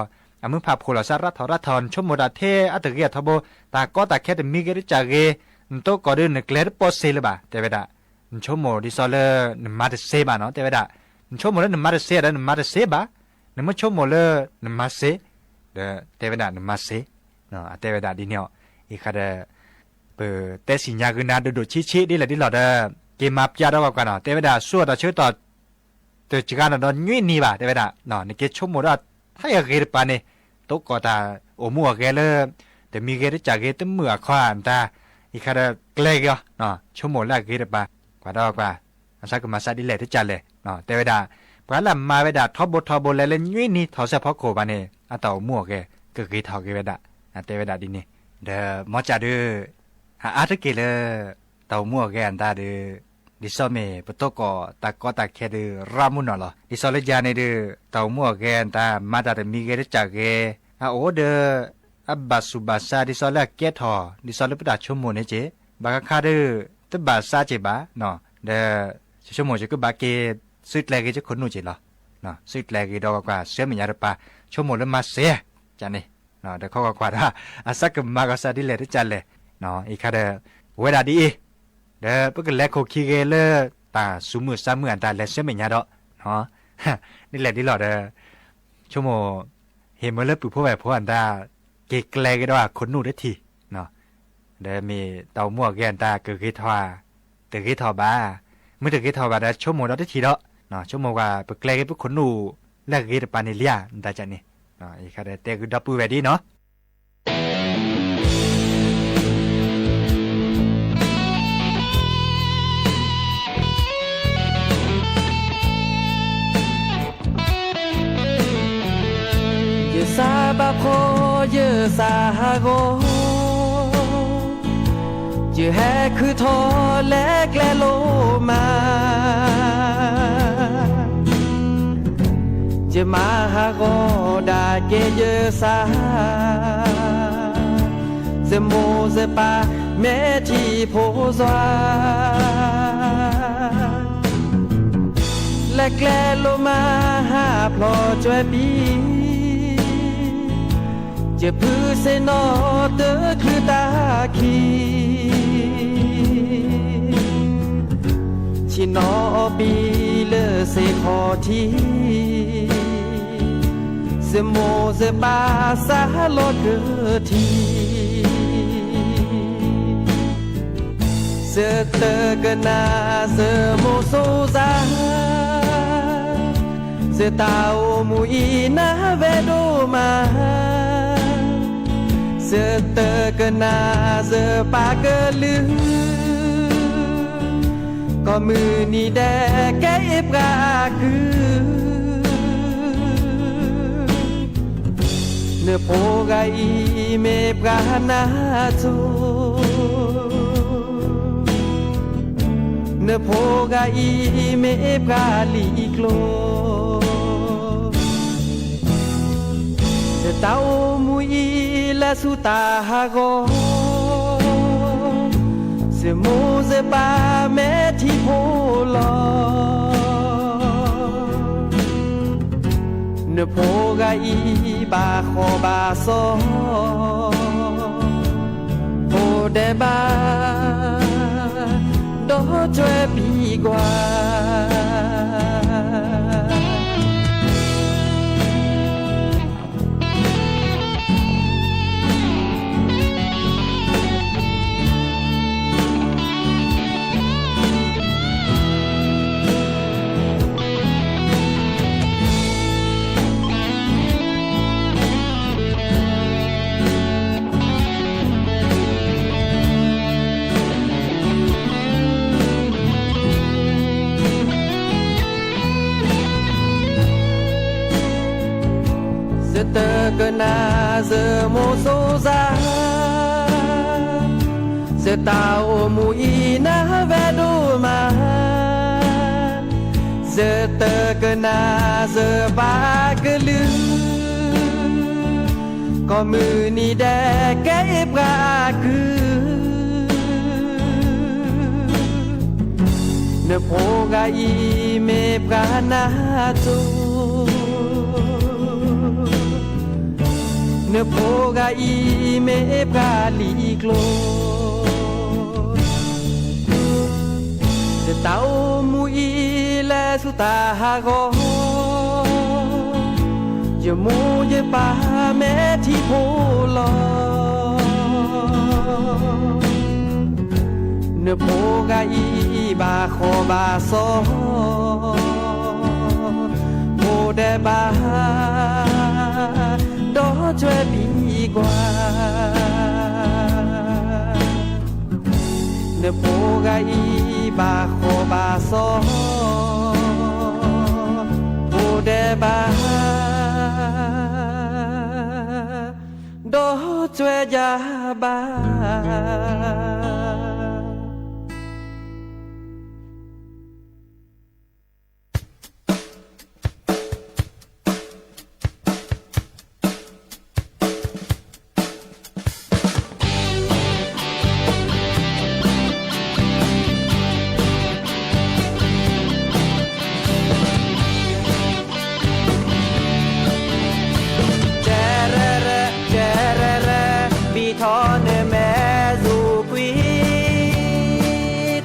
အမုၢ်ဖးဖှိၣ်လီၤစးရးထီၣ်ရးထီၣ် နဆိကမိၣ်တၢ်ထဲအတဂ့ၤအထီဘိ, တၢ်ကီတၢ်ခဲတမံၤဂ့ၤတကၢ်ဂ့ၤ, နတိကိၢ်ဒီးနကျဲတပိာ်စ့လၢၤဘၣ် တဲဝဲဒၣ်, နဆိကမိၣ်ဒ်သိးလၢနမၤတစ့ဘၣ်နီၤ တဲဝဲဒၣ်, နဆိကမိၣ်လၢနမၤတစ့ဒီးနမၤတစ့ဘၣ်, နမ့ၢ်ဆိကမိၣ်လၢနမၤစ့, ဒီးတဲဝဲဒၣ်နမၤစ့, အတဲဝဲဒၣ်ဒ်န့ၣ်အီၤ, အံၤခါဒီး ပတဲစံၣ်ညါဂုာ်နၤဒိၣ်ဒိၣ်ဆံးဆံးဒ်လဲၣ်ဒ်လဲၣ်ဒီး, က့ၤမၤပျၢ်ဒီးကွၢ်ကွၢ်နီၤ တဲဝဲဒၣ် ဆူအတၢ်ဆၢကတီၢ်, တစှၤနီၤဒီးနွံနံၤဘၣ် တဲဝဲဒၣ်, နက့ၤဆိကမိၣ်ဒီး, ထဲအဂ့ၤတပၤန့ၣ်, တိကိၢ်တၢ်အိၣ်မူအဂဲၤလၢ, တမံၤဂ့ၤတကၢ်ဂ့ၤတမုာ်အခီနတၢ်, အံၤခါဒီးကျဲၤက့ၤအီၤ, ဆိကမိၣ်လၢအဂ့ၤတပၤ, ကွၢ်ဒီးကွၢ်, အစးကမၤစးဒ်လဲၣ်တကၢ်လဲၣ်, တဲဝဲဒၣ်, ပှၤလၢအမၤဝဲဒၣ်ထီဘိထီဘိလဲၤလၢနွံနံၤထီၣ်စဲးဖီခိၣ်ဘၣ်န့ၣ် အတၢ်အိၣ်မူအဂဲၤ ကဂ့ၤထီၣ်က့ၤဝဲဒၣ်, အတဲဝဲဒၣ်ဒ်န့ၣ်, ဒီးမ့ၢ်ကၢ်ဒုး, အအါတက့ၢ်လၢ, တၢ်အိၣ်မူအဂဲၤအတၢ်ဒီး, ဒ်သိးမ့ၢ်ပတိကိၢ်တၢ်ကီတၢ်ခဲဒီး ရၣ်မုၢ်နီၢ်လီၤ. ဒ်သိးလၢယၤန့ၣ်ဒီး တၢ်အိၣ်မူအဂဲၤအတၢ် မၤတၢ်တမံၤဂ့ၤတကၢ်ဂ့ၤ, အအိၣ်ဒီး, အဘၣ်ဆူးဘၣ်ဆါဒ်သိးလၢအကဲထီၣ် ဒ်သိးလၢပတၢ်ဆိကမိၣ်န့ၣ်က့ၤ, ဘၣ်ဃးခါဒီး, တဘၣ်ဆါက့ၤဘၣ်, ဒီး, ဆိကမိၣ်က့ၤကဘၣ်က့ၤ, စုကျဲၤဂ့ၤက့ၤခိၣ်နူာ်က့ၤလီၤ. စုကျဲၤဂ့ၤဒီးကွၢ်ကွၢ် ဆူမဲာ်ညါတပၤ, ဆိကမိၣ်လၢမၤစ့, ကန့ၣ်, ဒီးခီကွၢ်ကွၢ်ဒီး, အစးကမၤကီးစးဒ်လဲၣ်တကၢ်လဲၣ်, အံၤခါဒီး, ဝဲဒၣ်ဒ်အံၤ, ဒီးပကလဲၤခိၣ်ခံဂ့ၤလၢ, တၢ်စူးမုၢ်စါမုၢ်အတၢ်လဲၤဆူမဲာ်ညါဒီး, ဒ်လဲၣ်ဒ်လဲၣ်ဒီး, ဆိကမိၣ်, ဟ့ၣ်မ့ၢ်လၢပုၢ်ဖိဝဲၢ်ဖိအတၢ်, က့ၤကျဲၤဂ့ၤဒီးခိၣ်နူာ်တထံၣ်, ဒီးမ့ၢ်တၢ်အိၣ်မူအဂဲၤအတၢ်ကဂ့ၤထီၣ်ဧါ, တဂ့ၤထီၣ်ဘၣ်, မ့ၢ်တဂ့ၤထီၣ်ဘၣ်ဒီးဆိကမိၣ်ဒီးတထံၣ်ဒီး, ဆိကမိၣ်ကွၢ် ပကျဲၤဂ့ၤပခိၣ်နူာ်, လၢအဂ့ၤတပၤန့ၣ်လံဧါ နတၢ်ကန့ၣ်, အံၤခါဒီးတဲဂုာ်ဒီပုၢ်ဝဲၢ်ဒ်နီၤ ယစးဘၣ်ဖှီၣ်ယစးဟးဂီၤ, ယဟဲခုၣ်ထီၣ်လဲၤကျဲလိာ်မး, ယမၤဟးဂီၤဒၣ်က့ၤယစး, ယမိၢ်ယပၢ်မဲာ်ထံဖိစွါ လဲၤကျဲလိာ်မးဟးဖျိးကွံာ်ပံ, ယဖုစ့ၢ်နီၤတချုးတၢ်ခံ, ဆ့ၣ်နီၤအီၤပံလၢစ့ၢ်ခီၣ်ထံး, ယမိၢ်ယပၢ်စးလီၤကထံၣ် ယတကနၣ်ယမိၢ်စိၤစါ, ယတၢ်အိၣ်မူအံၤနၢ်ဝဲဒိၣ်မး, ယတကနၣ်ယပၢ်ကလုၢ် ကိးမုၢ်နံၤဒဲးကဲအ့ၣ်ပှၤကုၢ်, နဖိဂၤအံၤမ့ၢ်ပှၤနၢ်စိၤ, နဖိဂၤအံၤမ့ၢ်ပှၤလံာ်ကျိၤ, ယတၢ်အိၣ်မူအံၤလဲၤဆူတၢ်ဟးဂီၤ, ယမိၢ်ယပၢ်မဲာ်ထံဖိလီၤ. နဖိဂၤအံၤဘၣ်ဃီဘၣ်စီၤ, ဖိဒဲးဘၣ် ဒီးကွဲးပံၤကွၢ်. ယတကနၣ်ယမိၢ်စိၤယၤ, ယတၢ်အိၣ်မူအံၤနၢ်ဝဲဒိၣ်မး, ယတကနၣ်ယပၢ်ကလုၢ်, ကိးမုၢ်နံၤဒဲးကဲအ့ၣ်ပှၤကုၢ်, နဖိဂၤအံၤမ့ၢ်ပှၤနၢ်စိၤ, နဖိဂၤအံၤမ့ၢ်ပှၤလံာ်ကျိၤ, ယတၢ်အိၣ်မူအံၤလဲၤဆူတၢ်ဟးဂီၤ, ယမိၢ်ယပၢ်မဲာ်ထံဖိလီၤ. နဖိဂၤအံၤဘၣ်ဃီဘၣ်စီၤ, ဖိဒဲးဘၣ် ဒီးကွဲးပံၤကွၢ်. နဖိဂၤအံၤဘၣ်ဃီဘၣ်စီၤ, ဖိဒဲးဘၣ် ဒီးကွဲးယၤဘၣ်. ကဲရဲရဲ, ကဲရဲရဲ, ဘံၣ်ထီၣ်နမဲာ်ယူၤ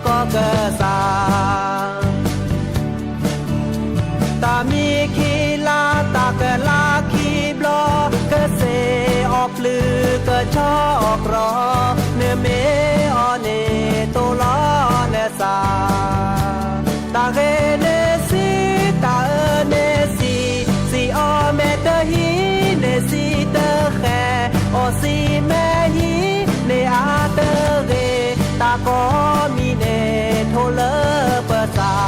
ကွံာ် ကီၢ်ကစၢ် တၢ်မံၤခံလါ တၢ်ကလါခံဘျီ ကစ့အီၣ်ပျုၤ ကဆီအီၣ်ကြီ, နမ့ၢ်အီၣ်န့ၣ် တိၢ်လီၤနသး. တၢ်ဂ့ၤန့ၣ်ဆံး, တၢ်အၢန့ၣ်ဆံး, စံးအီၤမဲာ်တဟံးန့ၣ် စံးတဃဲၤ, အီၣ်စံးမဲာ်ဟံးန့ၣ်အါတဂ့ၤ, တၢ်ကိးမံၤန့ၣ် ထိၣ်လၢပသး.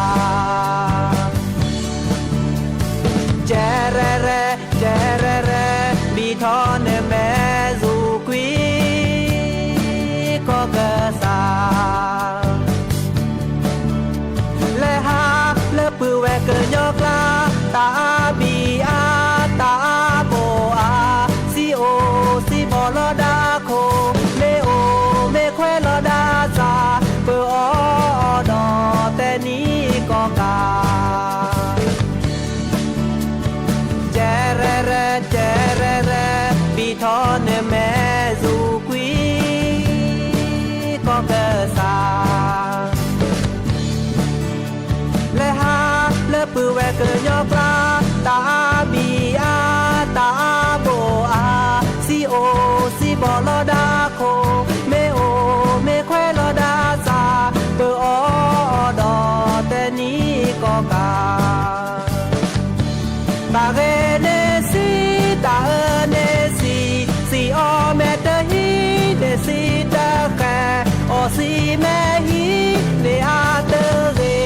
ကဲရဲရဲ, ကဲရဲရဲ, ဘံၣ်ထီၣ်နမဲာ်ယူၤကွံာ် ကီၢ်ကစၢ်. လဲၤဟးလၢပုၢ်ဝဲၢ်ကညီကျါ, တၢ်အါဘံၣ်အါ, တၢ်အါဘိၣ်အါ, စံးအိၣ်စံးဘီၣ်လီၤဒၣ်ခိၣ်, မ့ၢ်အိၣ်မ့ၢ်ခွဲးလီၤဒၣ်စၢ်, ပအီၣ်အီၤဒီးတဲနံၤကီၢ်ကး. ကဲရဲရဲ, ကဲရဲရဲ, ဘံၣ်ထီၣ်နမဲာ်ယူၤကွံာ် ကီၢ်ကစၢ်. လဲၤဟးလၢပုၢ်ဝဲၢ်ကညီကျါ, တၢ်အါဘံၣ်အါ, တၢ်အါဘိၣ်အါ, စံးအိၣ်စံးဘီၣ်လီၤဒၣ်ခိၣ်, မ့ၢ်အိၣ်မ့ၢ်ခွဲးလီၤဒၣ်စၢ်, ပအီၣ်အီၤဒီးတဲနံၤကီၢ်ကး. တၢ်ဂ့ၤန့ၣ်ဆံး, တၢ်အၢန့ၣ်ဆံး, စံးအီၤမဲာ်တဟံးန့ၣ် စံးတဃဲၤ, အီၣ်စံးမဲာ်ဟံးန့ၣ်အါတဂ့ၤ,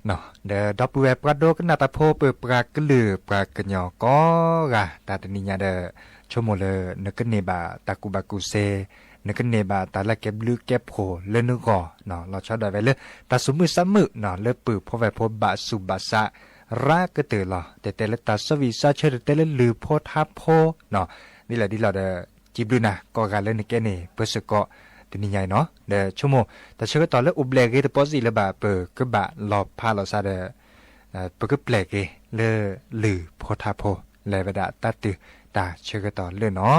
ဒီးဒီပုၢ်ဝဲၢ်ပှၤဒိကနၣ်တၢ်ဖိ ပပှၤကလုာ်ပှၤကညီကိးဂၤ တၢ်တနံၤညါဒီး ဆိကမိၣ်လၢနကန့ၢ်ဘၣ်တၢ်ကူၣ်ဘၣ်ကူၣ်သ့, နကန့ၢ်ဘၣ်တၢ်လၢကဲဘျုးကဲဖှိၣ်လၢနဂီၢ်, လီၤဆီဒၣ်ဝဲလၢ တၢ်သူၣ်မုာ်သးမုာ်လၢပုၢ်ဖိဝဲၢ်ဖိဘၣ်ဆူးဘၣ်ဆါ ရၤကတၢၢ်လီၤ. တတဲလၢတၢ်စီဆှံစီဆၢ တတဲလၢလုၢ်ဖိထါဖိ ဒ်လဲၣ်ဒ်လဲၣ်ဒီး စံးဘျုးနၤကိးဂၤလၢနကဲန့ၣ် ပၢဆၢကီးတနံၤညါအံၤနီၤ. ဒီးဆိကမိၣ် တၢ်ဆၢကတီၢ်လၢအိၣ်ဘျဲၣ်ဂ့ၤတပီစံးလၢၤဘၣ် ပကဘၣ်လီၤဖးလီၤဆါဒီး ပကပျဲၢ်က့ၤလၢလုၢ်ဖိထါဖိ လဲၤဝဲဒၣ်တၢ်တုၤတၢ်ဆၢကတီၢ်လၢနီၤ.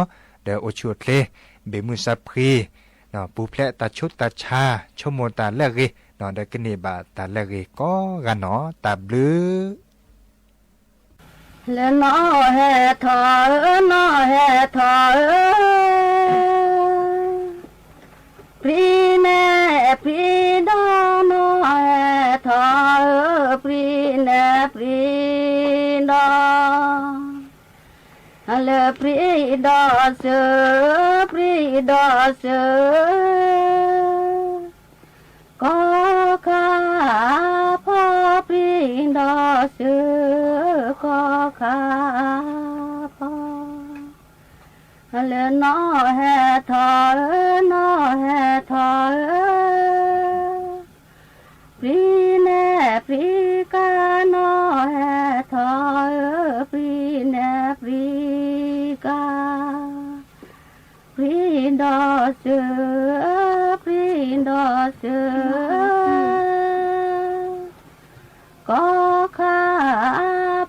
ဒီးအိၣ်ဆူၣ်အိၣ်ချ့ ဘ့ၣ်မုၢ်စၢဖှံ ပူၤဖျဲးတၢ်ဆူးတၢ်ဆါ ဆိကမိၣ်တၢ်လၢအဂ့ၤ ဒီးကန့ၢ်ဘၣ်တၢ်လၢအဂ့ၤကိးဂၤနီၤ. တၢ်ဘျုး လၢနီၢ်ဟဲထီၣ်ဧၢ နီၢ်ဟဲထီၣ်ဧၢ, ပြံနဲပြံဒီ နီၢ်ဟဲထီၣ်ဧၢ, ပြံနဲပြံဒီ လၢပြံဒီစၢၤ, ပြံဒီစၢၤ ကီခါဖီ, ပြံဒီစၢၤ ကီခါဖီ, လၢနီၢ်ဟဲထီၣ်ဧၢ, နီၢ်ဟဲထီၣ်ဧၢ, ပြံနဲပြံကါ နီၢ်ဟဲထီၣ်ဧၢ, ပြံနဲပြံကါ ပြံဒီစၢၤ, ပြံဒီစၢၤ, ကီခါ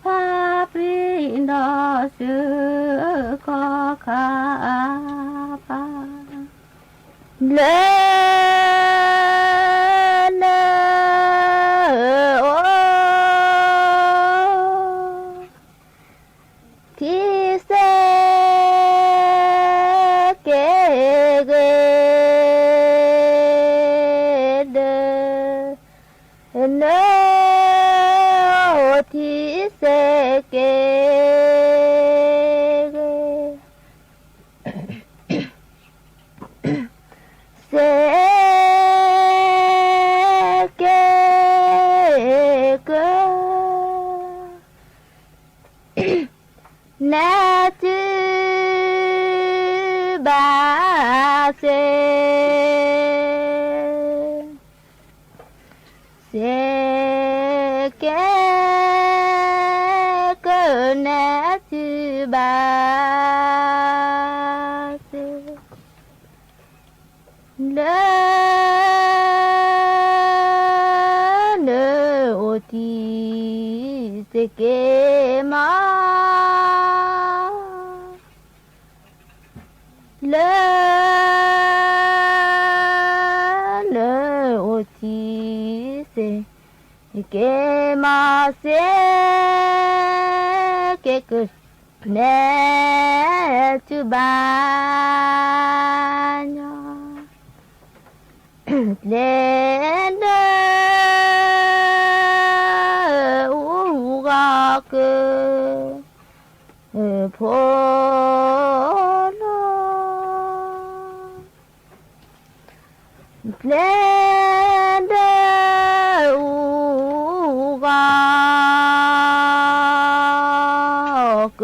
ဖါ, ပြံဒီစၢၤ, ကီခါဖါ, လၢ နအိၣ် ထံစဲကဲဂ့ၤ ဒီး နအိၣ်ထံစဲကဲဂ့ၤ စဲကဲ က နဲၣ်တုၤဘၣ်စ့ စဲကဲ ကနဲၣ်တုၤဘၣ်စ့ လၢ နအိၣ်ထံစဲကဲမး လၢ နအိၣ်ထံစဲကဲမး စဲကဲ က နဲၣ်တုၤဘၣ်ညီ ကျဲဒီး အူဂၤက ဖိလီၤ ကျဲဒီး အူဂၤက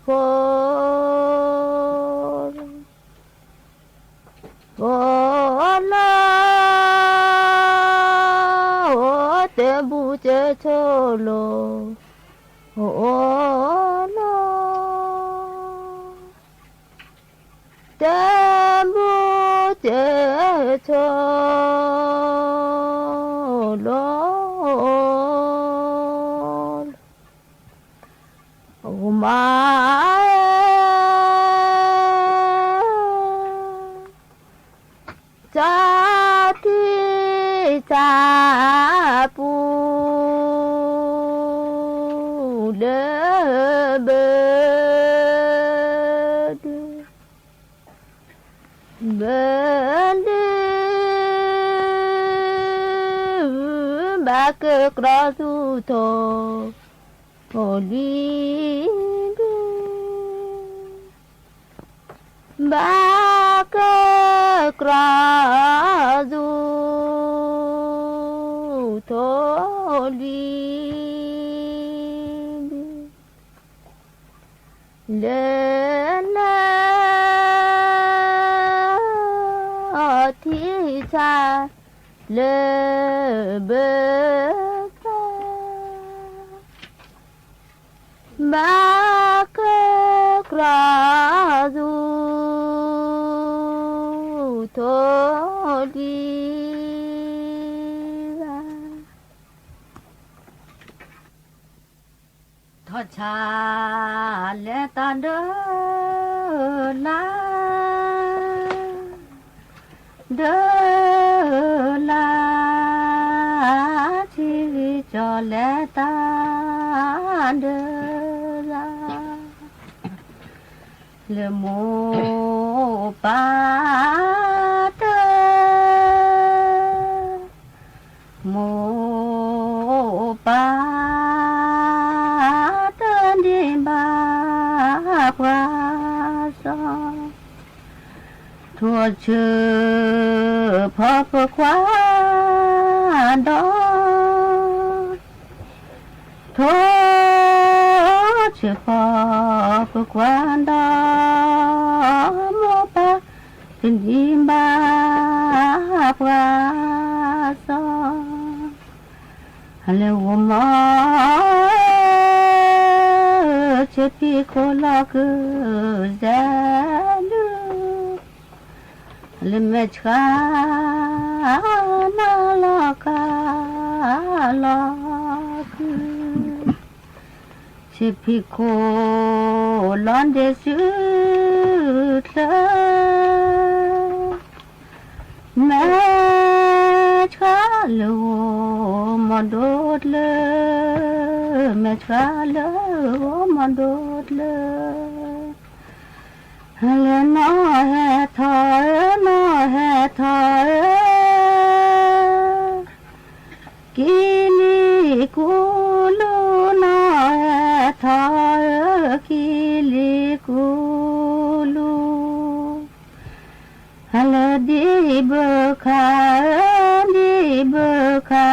ဖိလီၤ ဖိလီၤ တဘူးကၠၢဆိလိၤ ဖိလီၤ တဘူးကၠၢဆိလိၤ မါ တၢ်ထံတၢ်ပူၤ လၢဘၢဒု ဘၢဒု ဘၣ်ကကြၢးသူၣ်ထီၣ်လံၤဒု ဘၣ်ကကြၢးသူၣ်ထီၣ် လံ လၢနၤ အီထံဆါ လၢဘၢသး ဘၣ်ကကြၢးသူ ထိၣ်လံဂၤ ထီၣ်ဆါလဲၤတၢ်ဒၢလၢ ဒၢလၢ ထံဂံၢ်ကၠီလဲၤတၢ်ဒၢလၢ လၢမိၢ်ပၢ်တၢ် မိၢ်ပၢ်တၢ်ဒ်ဘၣ်ပှၤစီၤ ထိၣ်ဆၢဖီပကွၢ်ဒီး ထိၣ်ဆၢဖီပကွၢ်ဒီး မိၢ်ပၢ်တၢ်ဒ်ဘၣ်ပှၤစီၤ လဲၤဂီၤမီ ဆ့ဖံခိၣ်လီၤကုၢ်စဲးဒုး လဲၤမဲာ်ဆှး နၤလီၤကါလီၤကုၢ် ဆ့ဖံခိၣ်လီၤဒ့စုချၢ မဲာ်ဆှးလၢဂီၤမီဒိၣ်တလၢ မဲာ်ဆှးလၢဂီၤမီဒိၣ်တလၢ လဲၤနီၢ်ဟဲထီၣ်ဧၢ နီၢ်ဟဲထီၣ်ဧၢ ကံလံၤကူလူ နီၢ်ဟဲထီၣ်ဧၢ ကံလံၤကူလူ လဲၤဒံဘၢခါဧၢ ဒံဘၢခါ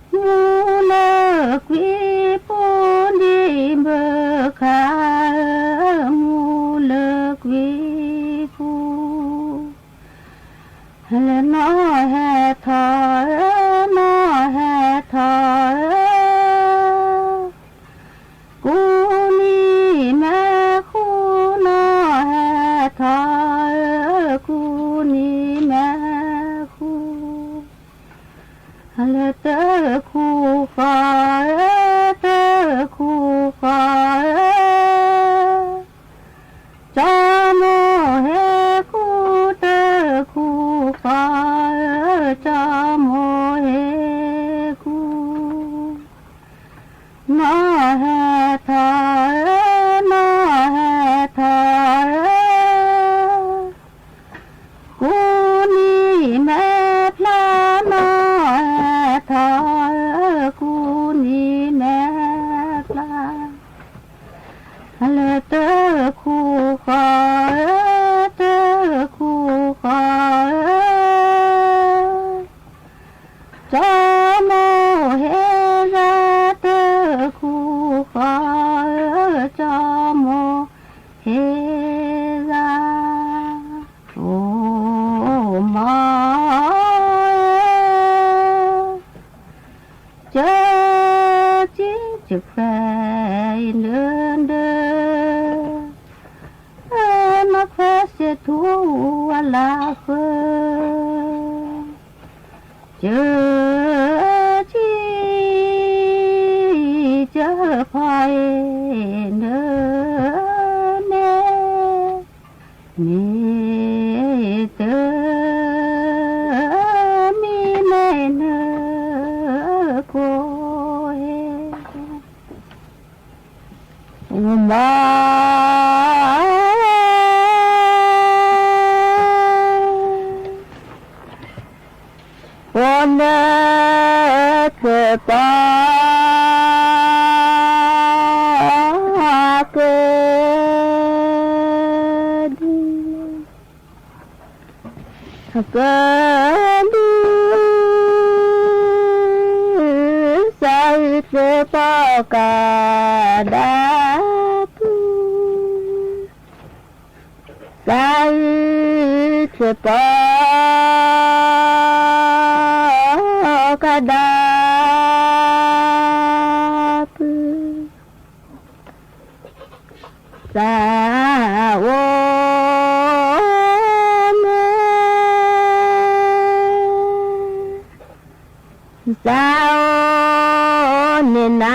ဧၢ မူလၢကွံာ်ပူၤ ဒံဘၢခါဧၢ မူလၢကွံာ်ပူၤ လဲၤနီၢ်ဟဲထီၣ်ဧၢ နီၢ်ဟဲထီၣ်ဧၢ ကူနံၤမဲာ်ဃူ နီၢ်ဟဲထီၣ်ဧၢ ကူနံၤမဲာ်ဃူ လဲၤတၢ်ခူဃီဧၢ တၢ်ခူဃီဧၢ ကၠီမိၢ်ဟ့ၣ်ကူ တၢ်ခူဃီဧၢ ကၠီမိၢ်ဟ့ၣ်ကူ နီၢ်ဟဲထီၣ်ဧၢ နီၢ်ဟဲထီၣ်ဧၢ ကူနံၤမဲာ်ဖျါ နီၢ်ဟဲထီၣ်ဧၢ ကူနံၤမဲာ်ဖျါ လဲၤတၢ်ခူဃီဧၢ တၢ်ခူဃီဧၢ ကၠီမိၢ်ဟ့ၣ်ဂၤ တၢ်ခူဃီဧၢ ကၠီမိၢ်ဟ့ၣ်ဂၤ အိၣ်မး ကၢကံၢ်ကဖှဲအံၤနၢဒၢ နီၢ်ခွဲစ့ထူဝါလၢဃၢၤ ကၢကံၢ်ကဖှဲအံၤနၢန့ၣ် မ့ၢ်တၢ် မံၤန့ၣ်နၢကိၢ်ဟဲ မး ပနၢ်တပၢ် ကဒု ကဒု သ့ၣ်ပီၣ်ကဒါပူၤ, သးအုးသ့ၣ်ပီၣ်ကဒါပူၤ, သးအိၣ်မ့ၢ် သးအိၣ်န့ၢ်နၤ,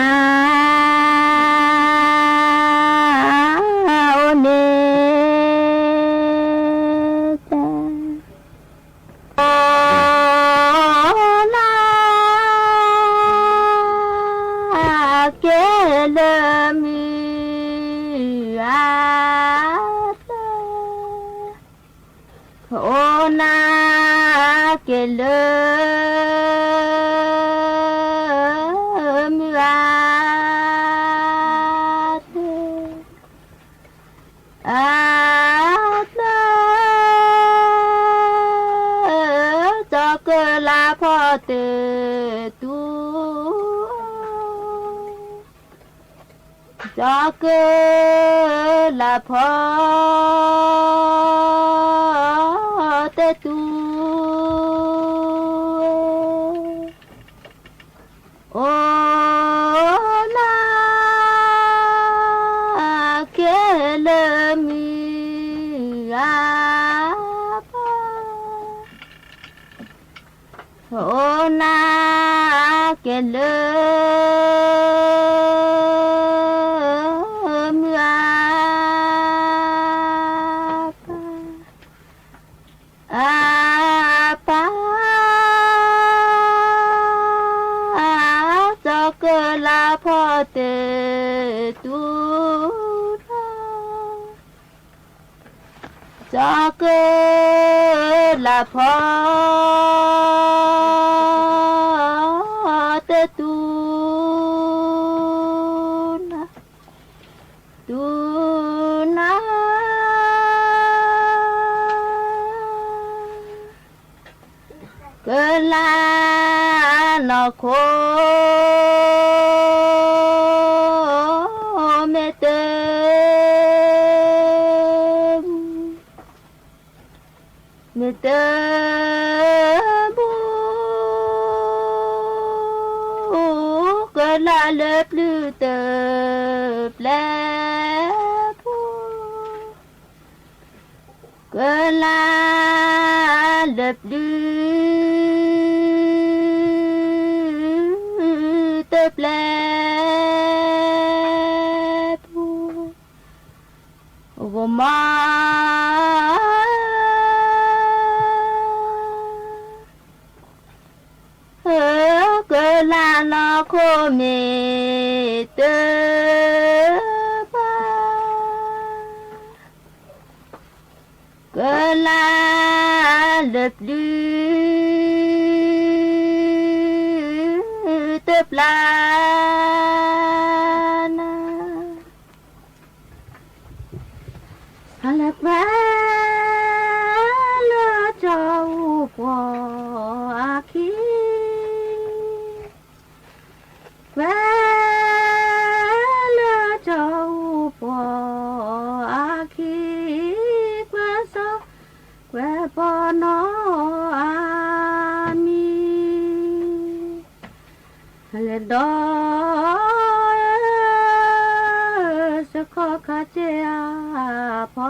အိၣ်န့ၢ်တၢ်, အိၣ်နၤက့ၤလၢမုၢ်အါ အိၣ်နၤက့ၤလၢ မုၢ်အါတၢ်, အါတၢ်, ကၠီကလါဖီတတူၢ် ကၠီကလါဖီတတူၢ်, အိၣ်နၤက့ၤလၢမုၢ်အါပၢ် အိၣ်နၤက့ၤလၢ မုၢ်အါပၢ်, အါပၢ်, ကၠီကလါဖီတတူၢ်လီၤ. ကၠီကလါဖီတတူၢ်နၤ, တူၢ်နၤ ကလါနီၢ်ခိ မ့ၢ်တ မ့ၢ်တ ဘူၣ် ကလါလၢပျုၢ်တပျဲၢ်ပူၤ ကလါလၢပျုၢ် တပျဲၢ်ပူၤ ဂီၤမး ကလါနီၢ်ခိမ့ၢ်တ ဘၣ် ကလါလၢပျုၢ် တပျဲၢ် နၤ ဟဲလၢကွဲ လၢကၠီၤအူပှီၤအခံ ကွဲ လၢကၠီၤအူပှီၤအခံ ကွဲစီၤ ကွဲပီၤနီၢ်အါမံၤ လဲၤဒီး စခီခါစ့အဖီ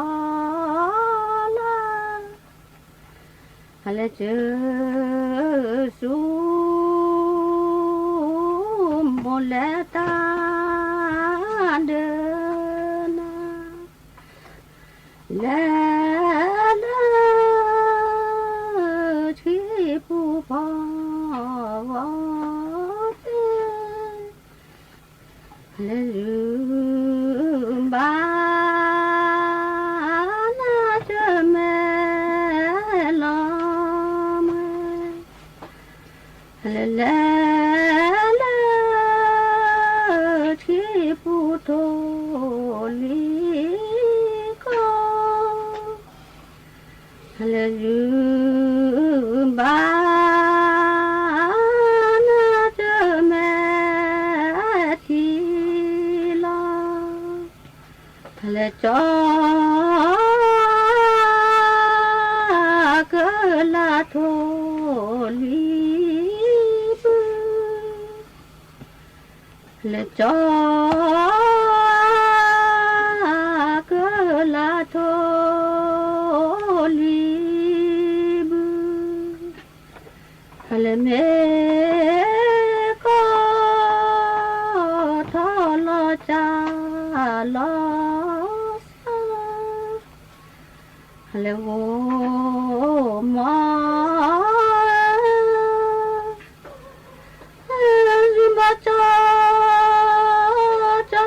လာ် လဲၤစၢၤဆူ မိၢ်လဲၤတၢ်ဒၢနၤ လဲၤလၢ ထံပူၤဖီဂီၤသ့ၣ် လဲၤလုၢ်ဘၣ် နၤတမဲလီၤ မွဲ လဲၤလဲၤလၢ ထံပူၤထိၣ်လံကီၢ် လဲၤလုၢ်ဘၣ် နၤတမဲ ကၠီကလးထိၣ်လွံၢ်ဘု, လၢကၠီကလးထိၣ်လွံၢ်ဘု, လၢမ့ၢ်ကီၢ်ထီၣ်လီၤကၢ်လီၤ လၢဂီၤမီၤ, ယုၢ်မီၤကၠီ, ကၠီ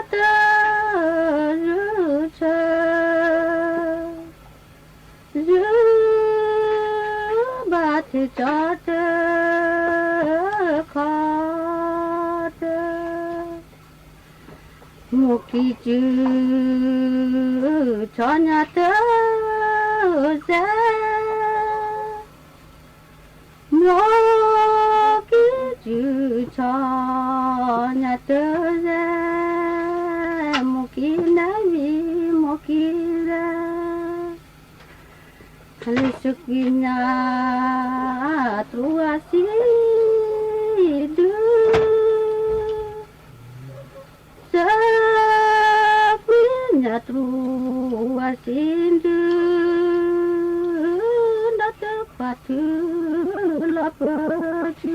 တၢၢ်ယုၢ်ဆၢ, ယုၢ်ဘၣ်ထံးကၠီတၢၢ်ခီတၢၢ်, မိၢ်ကံစုဆီညါတၢၢ်စဲး, မိၢ်ကံစုဆီညါတၢၢ်စဲး, မိၢ်ကံနၢ်ဝံၤ မိၢ်ကံစဲး, လၢစကွံာ်ညါတြူဝါစံဒု စကွံာ်ညါတြူဝါစံဒု, ဒီးတခွါထုလီၤပၢဆူ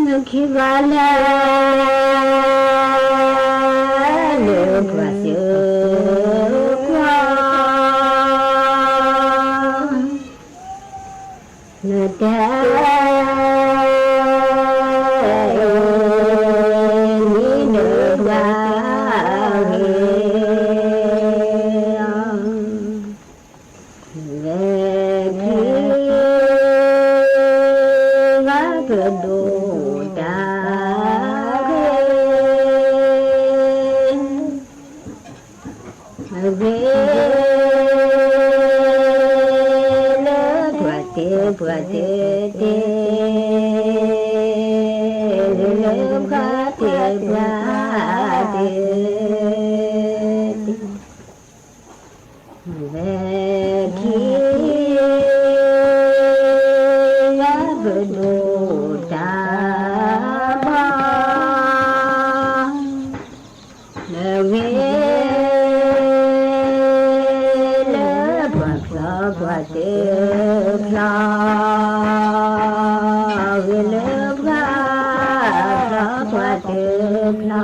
နခံဘၣ်လၢ လၢပှၤစၢၤကွၢ် နတၢ် နံၤနၢၤပှၤဂ့ၤ ဝဲခံဂၤကဒိၣ်တၢ်ဂ့ၤ ဂ့ၤ လၢပှၤတဲပှၤတဲတဲ ဂ့ၤလၢပှၤတဲပှၤတဲတဲ ဝဲခံဂၤကဒိၣ်တၢ်ဘီ ဂ့ၤလၢပှၤဖျီပှၤတဲဖျီ ဂ့ၤလၢပှၤဖျီပှၤတဲ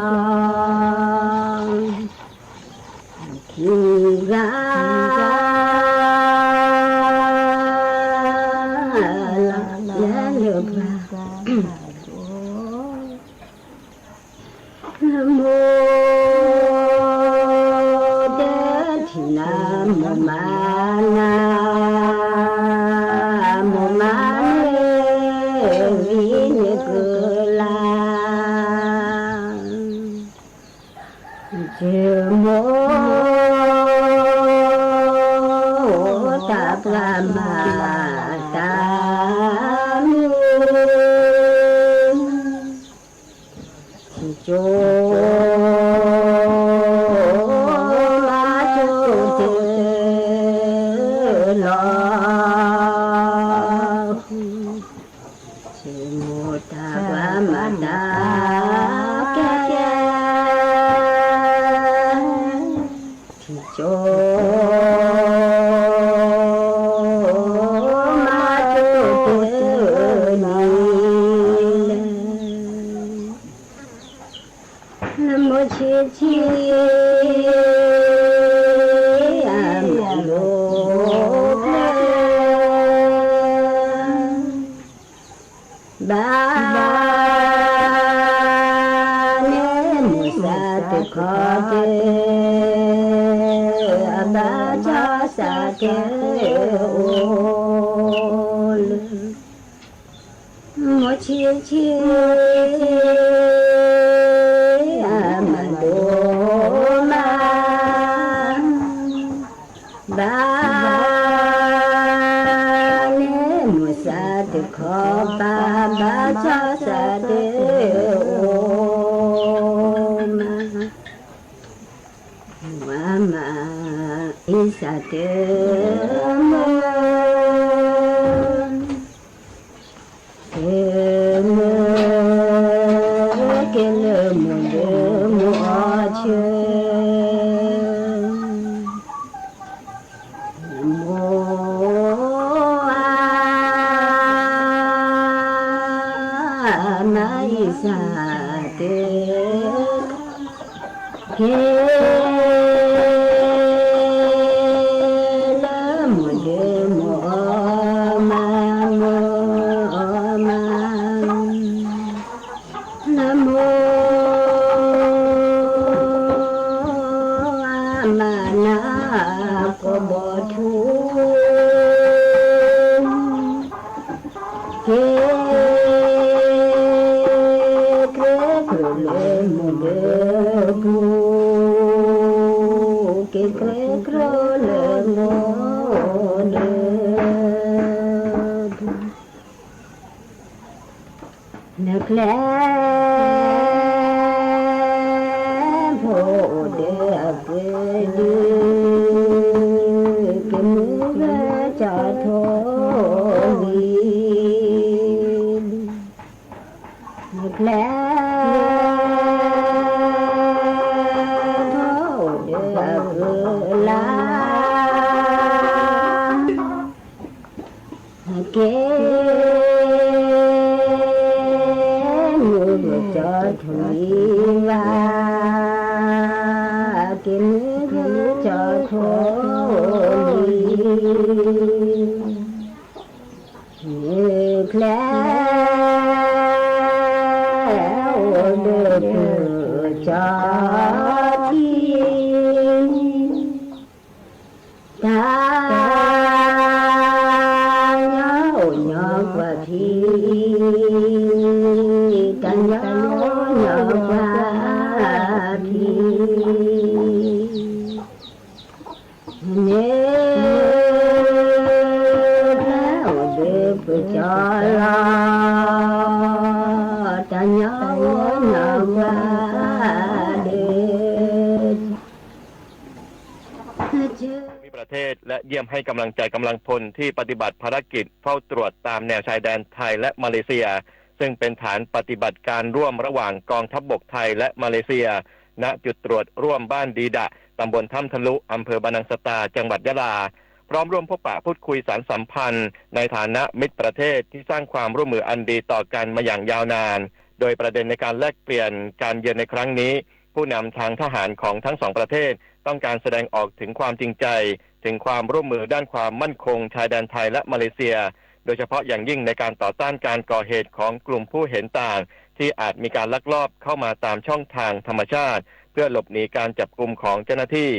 ဖျီ ခံဂၤ လၢလၢပှၤ မိၢ်တထံၣ်နၤ မိၢ်မၤနၤ မိၢ်မၤန့ၢ် ဆိကမိၣ်တၢ်ပှၤမၤတၢ်မုာ် ဆိကမိၣ်တၢ်ပှၤမၤတၢ်ကဲကဲ ဆိကမိၣ်တၢ်ပှၤမၤတၢ်ကဲကဲ လၢမိၢ်ဆံးဆံး အမၤလိဖျဲ ဘၣ်န့ၣ်မိၢ်သးတခီကဲ အဘၣ်ကၠီသးကဲအိၣ်လၢ မိၢ်ဆံးဆံး အမၤလိမး ဘၣ်န့ၣ်မိၢ်သးတခီပၤ ဘၣ်ကၠီသးကဲအိၣ်မး မၤမၤအ့ၣ်စၢ်တဲမုာ် တဲမုာ် ကဲလၢမိၢ်လၢမိၢ်အီၣ်ဆၢ မိၢ်ဧၢ မၤအ့ၣ်စၢ်တဲ ကဲလၢမိၢ်ဒဲမိၢ်အီၣ်မး မိၢ်အီၣ်မး လၢမိၢ်အမၤနၤကိးဘီထူ ကဲ ကဲကျိလၢမိၢ်ဒဲပူၤ ကဲ ကဲကျိလၢမိၢ်ဒဲပူၤ နကျဲ ဖိအိၣ်ဒီးအပှဲၤဒုး ကမ့ၢ်ဝဲကၠီထိၣ်လံ နကျဲ ထိၣ်အိၣ်ဒီးအပှဲၤလၢ ကဲ မ့ၢ်ကၠီထိၣ်လံဘၣ် ကဲ မ့ၢ်ကၠီထိၣ်လံ နကျဲ အိၣ်ဒီးပၢၤကၠီထံ တၢ်ညီအိၣ်ညီကွၢ်ထံ တၢ်ညီအိၣ်ညီကွၢ်ထံ န့ၣ် အိၣ်ဒီးပၢၤကၠီလီၤ တၢ်ညီအိၣ်ညီကွၢ်ဒဲး ภูมิประเทศ และเยี่ยมให้กำลังใจกำลังพลที่ปฏิบัติภารกิจเฝ้าตรวจตามแนวชายแดนไทยและมาเลเซีย ซึ่งเป็นฐานปฏิบัติการร่วมระหว่างกองทัพบกไทยและมาเลเซีย ณ จุดตรวจร่วมบ้านดีดะ ตำบลถ้ำทะลุ อำเภอบานังสะตา จังหวัดยะลา พร้อมร่วมพบปะพูดคุยสานสัมพันธ์ในฐานะมิตรประเทศที่สร้างความร่วมมืออันดีต่อกันมาอย่างยาวนาน โดยประเด็นในการแลกเปลี่ยนการเยือนในครั้งนี้ ผู้นำทางทหารของทั้งสองประเทศต้องการแสดงออกถึงความจริงใจ ถึงความร่วมมือด้านความมั่นคงชายแดนไทยและมาเลเซีย โดยเฉพาะอย่างยิ่งในการต่อต้านการก่อเหตุของกลุ่มผู้เห็นต่าง ที่อาจมีการลักลอบเข้ามาตามช่องทางธรรมชาติ เพื่อหลบหนีการจับกุมของเจ้าหน้าที่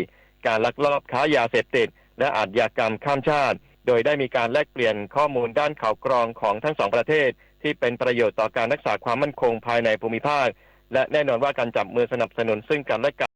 การลักลอบค้ายาเสพติด และอาชญากรรมข้ามชาติ โดยได้มีการแลกเปลี่ยนข้อมูลด้านข่าวกรองของทั้งสองประเทศ ที่เป็นประโยชน์ต่อการรักษาความมั่นคงภายในภูมิภาค และแน่นอนว่าการจับมือสนับสนุนซึ่งกันและกัน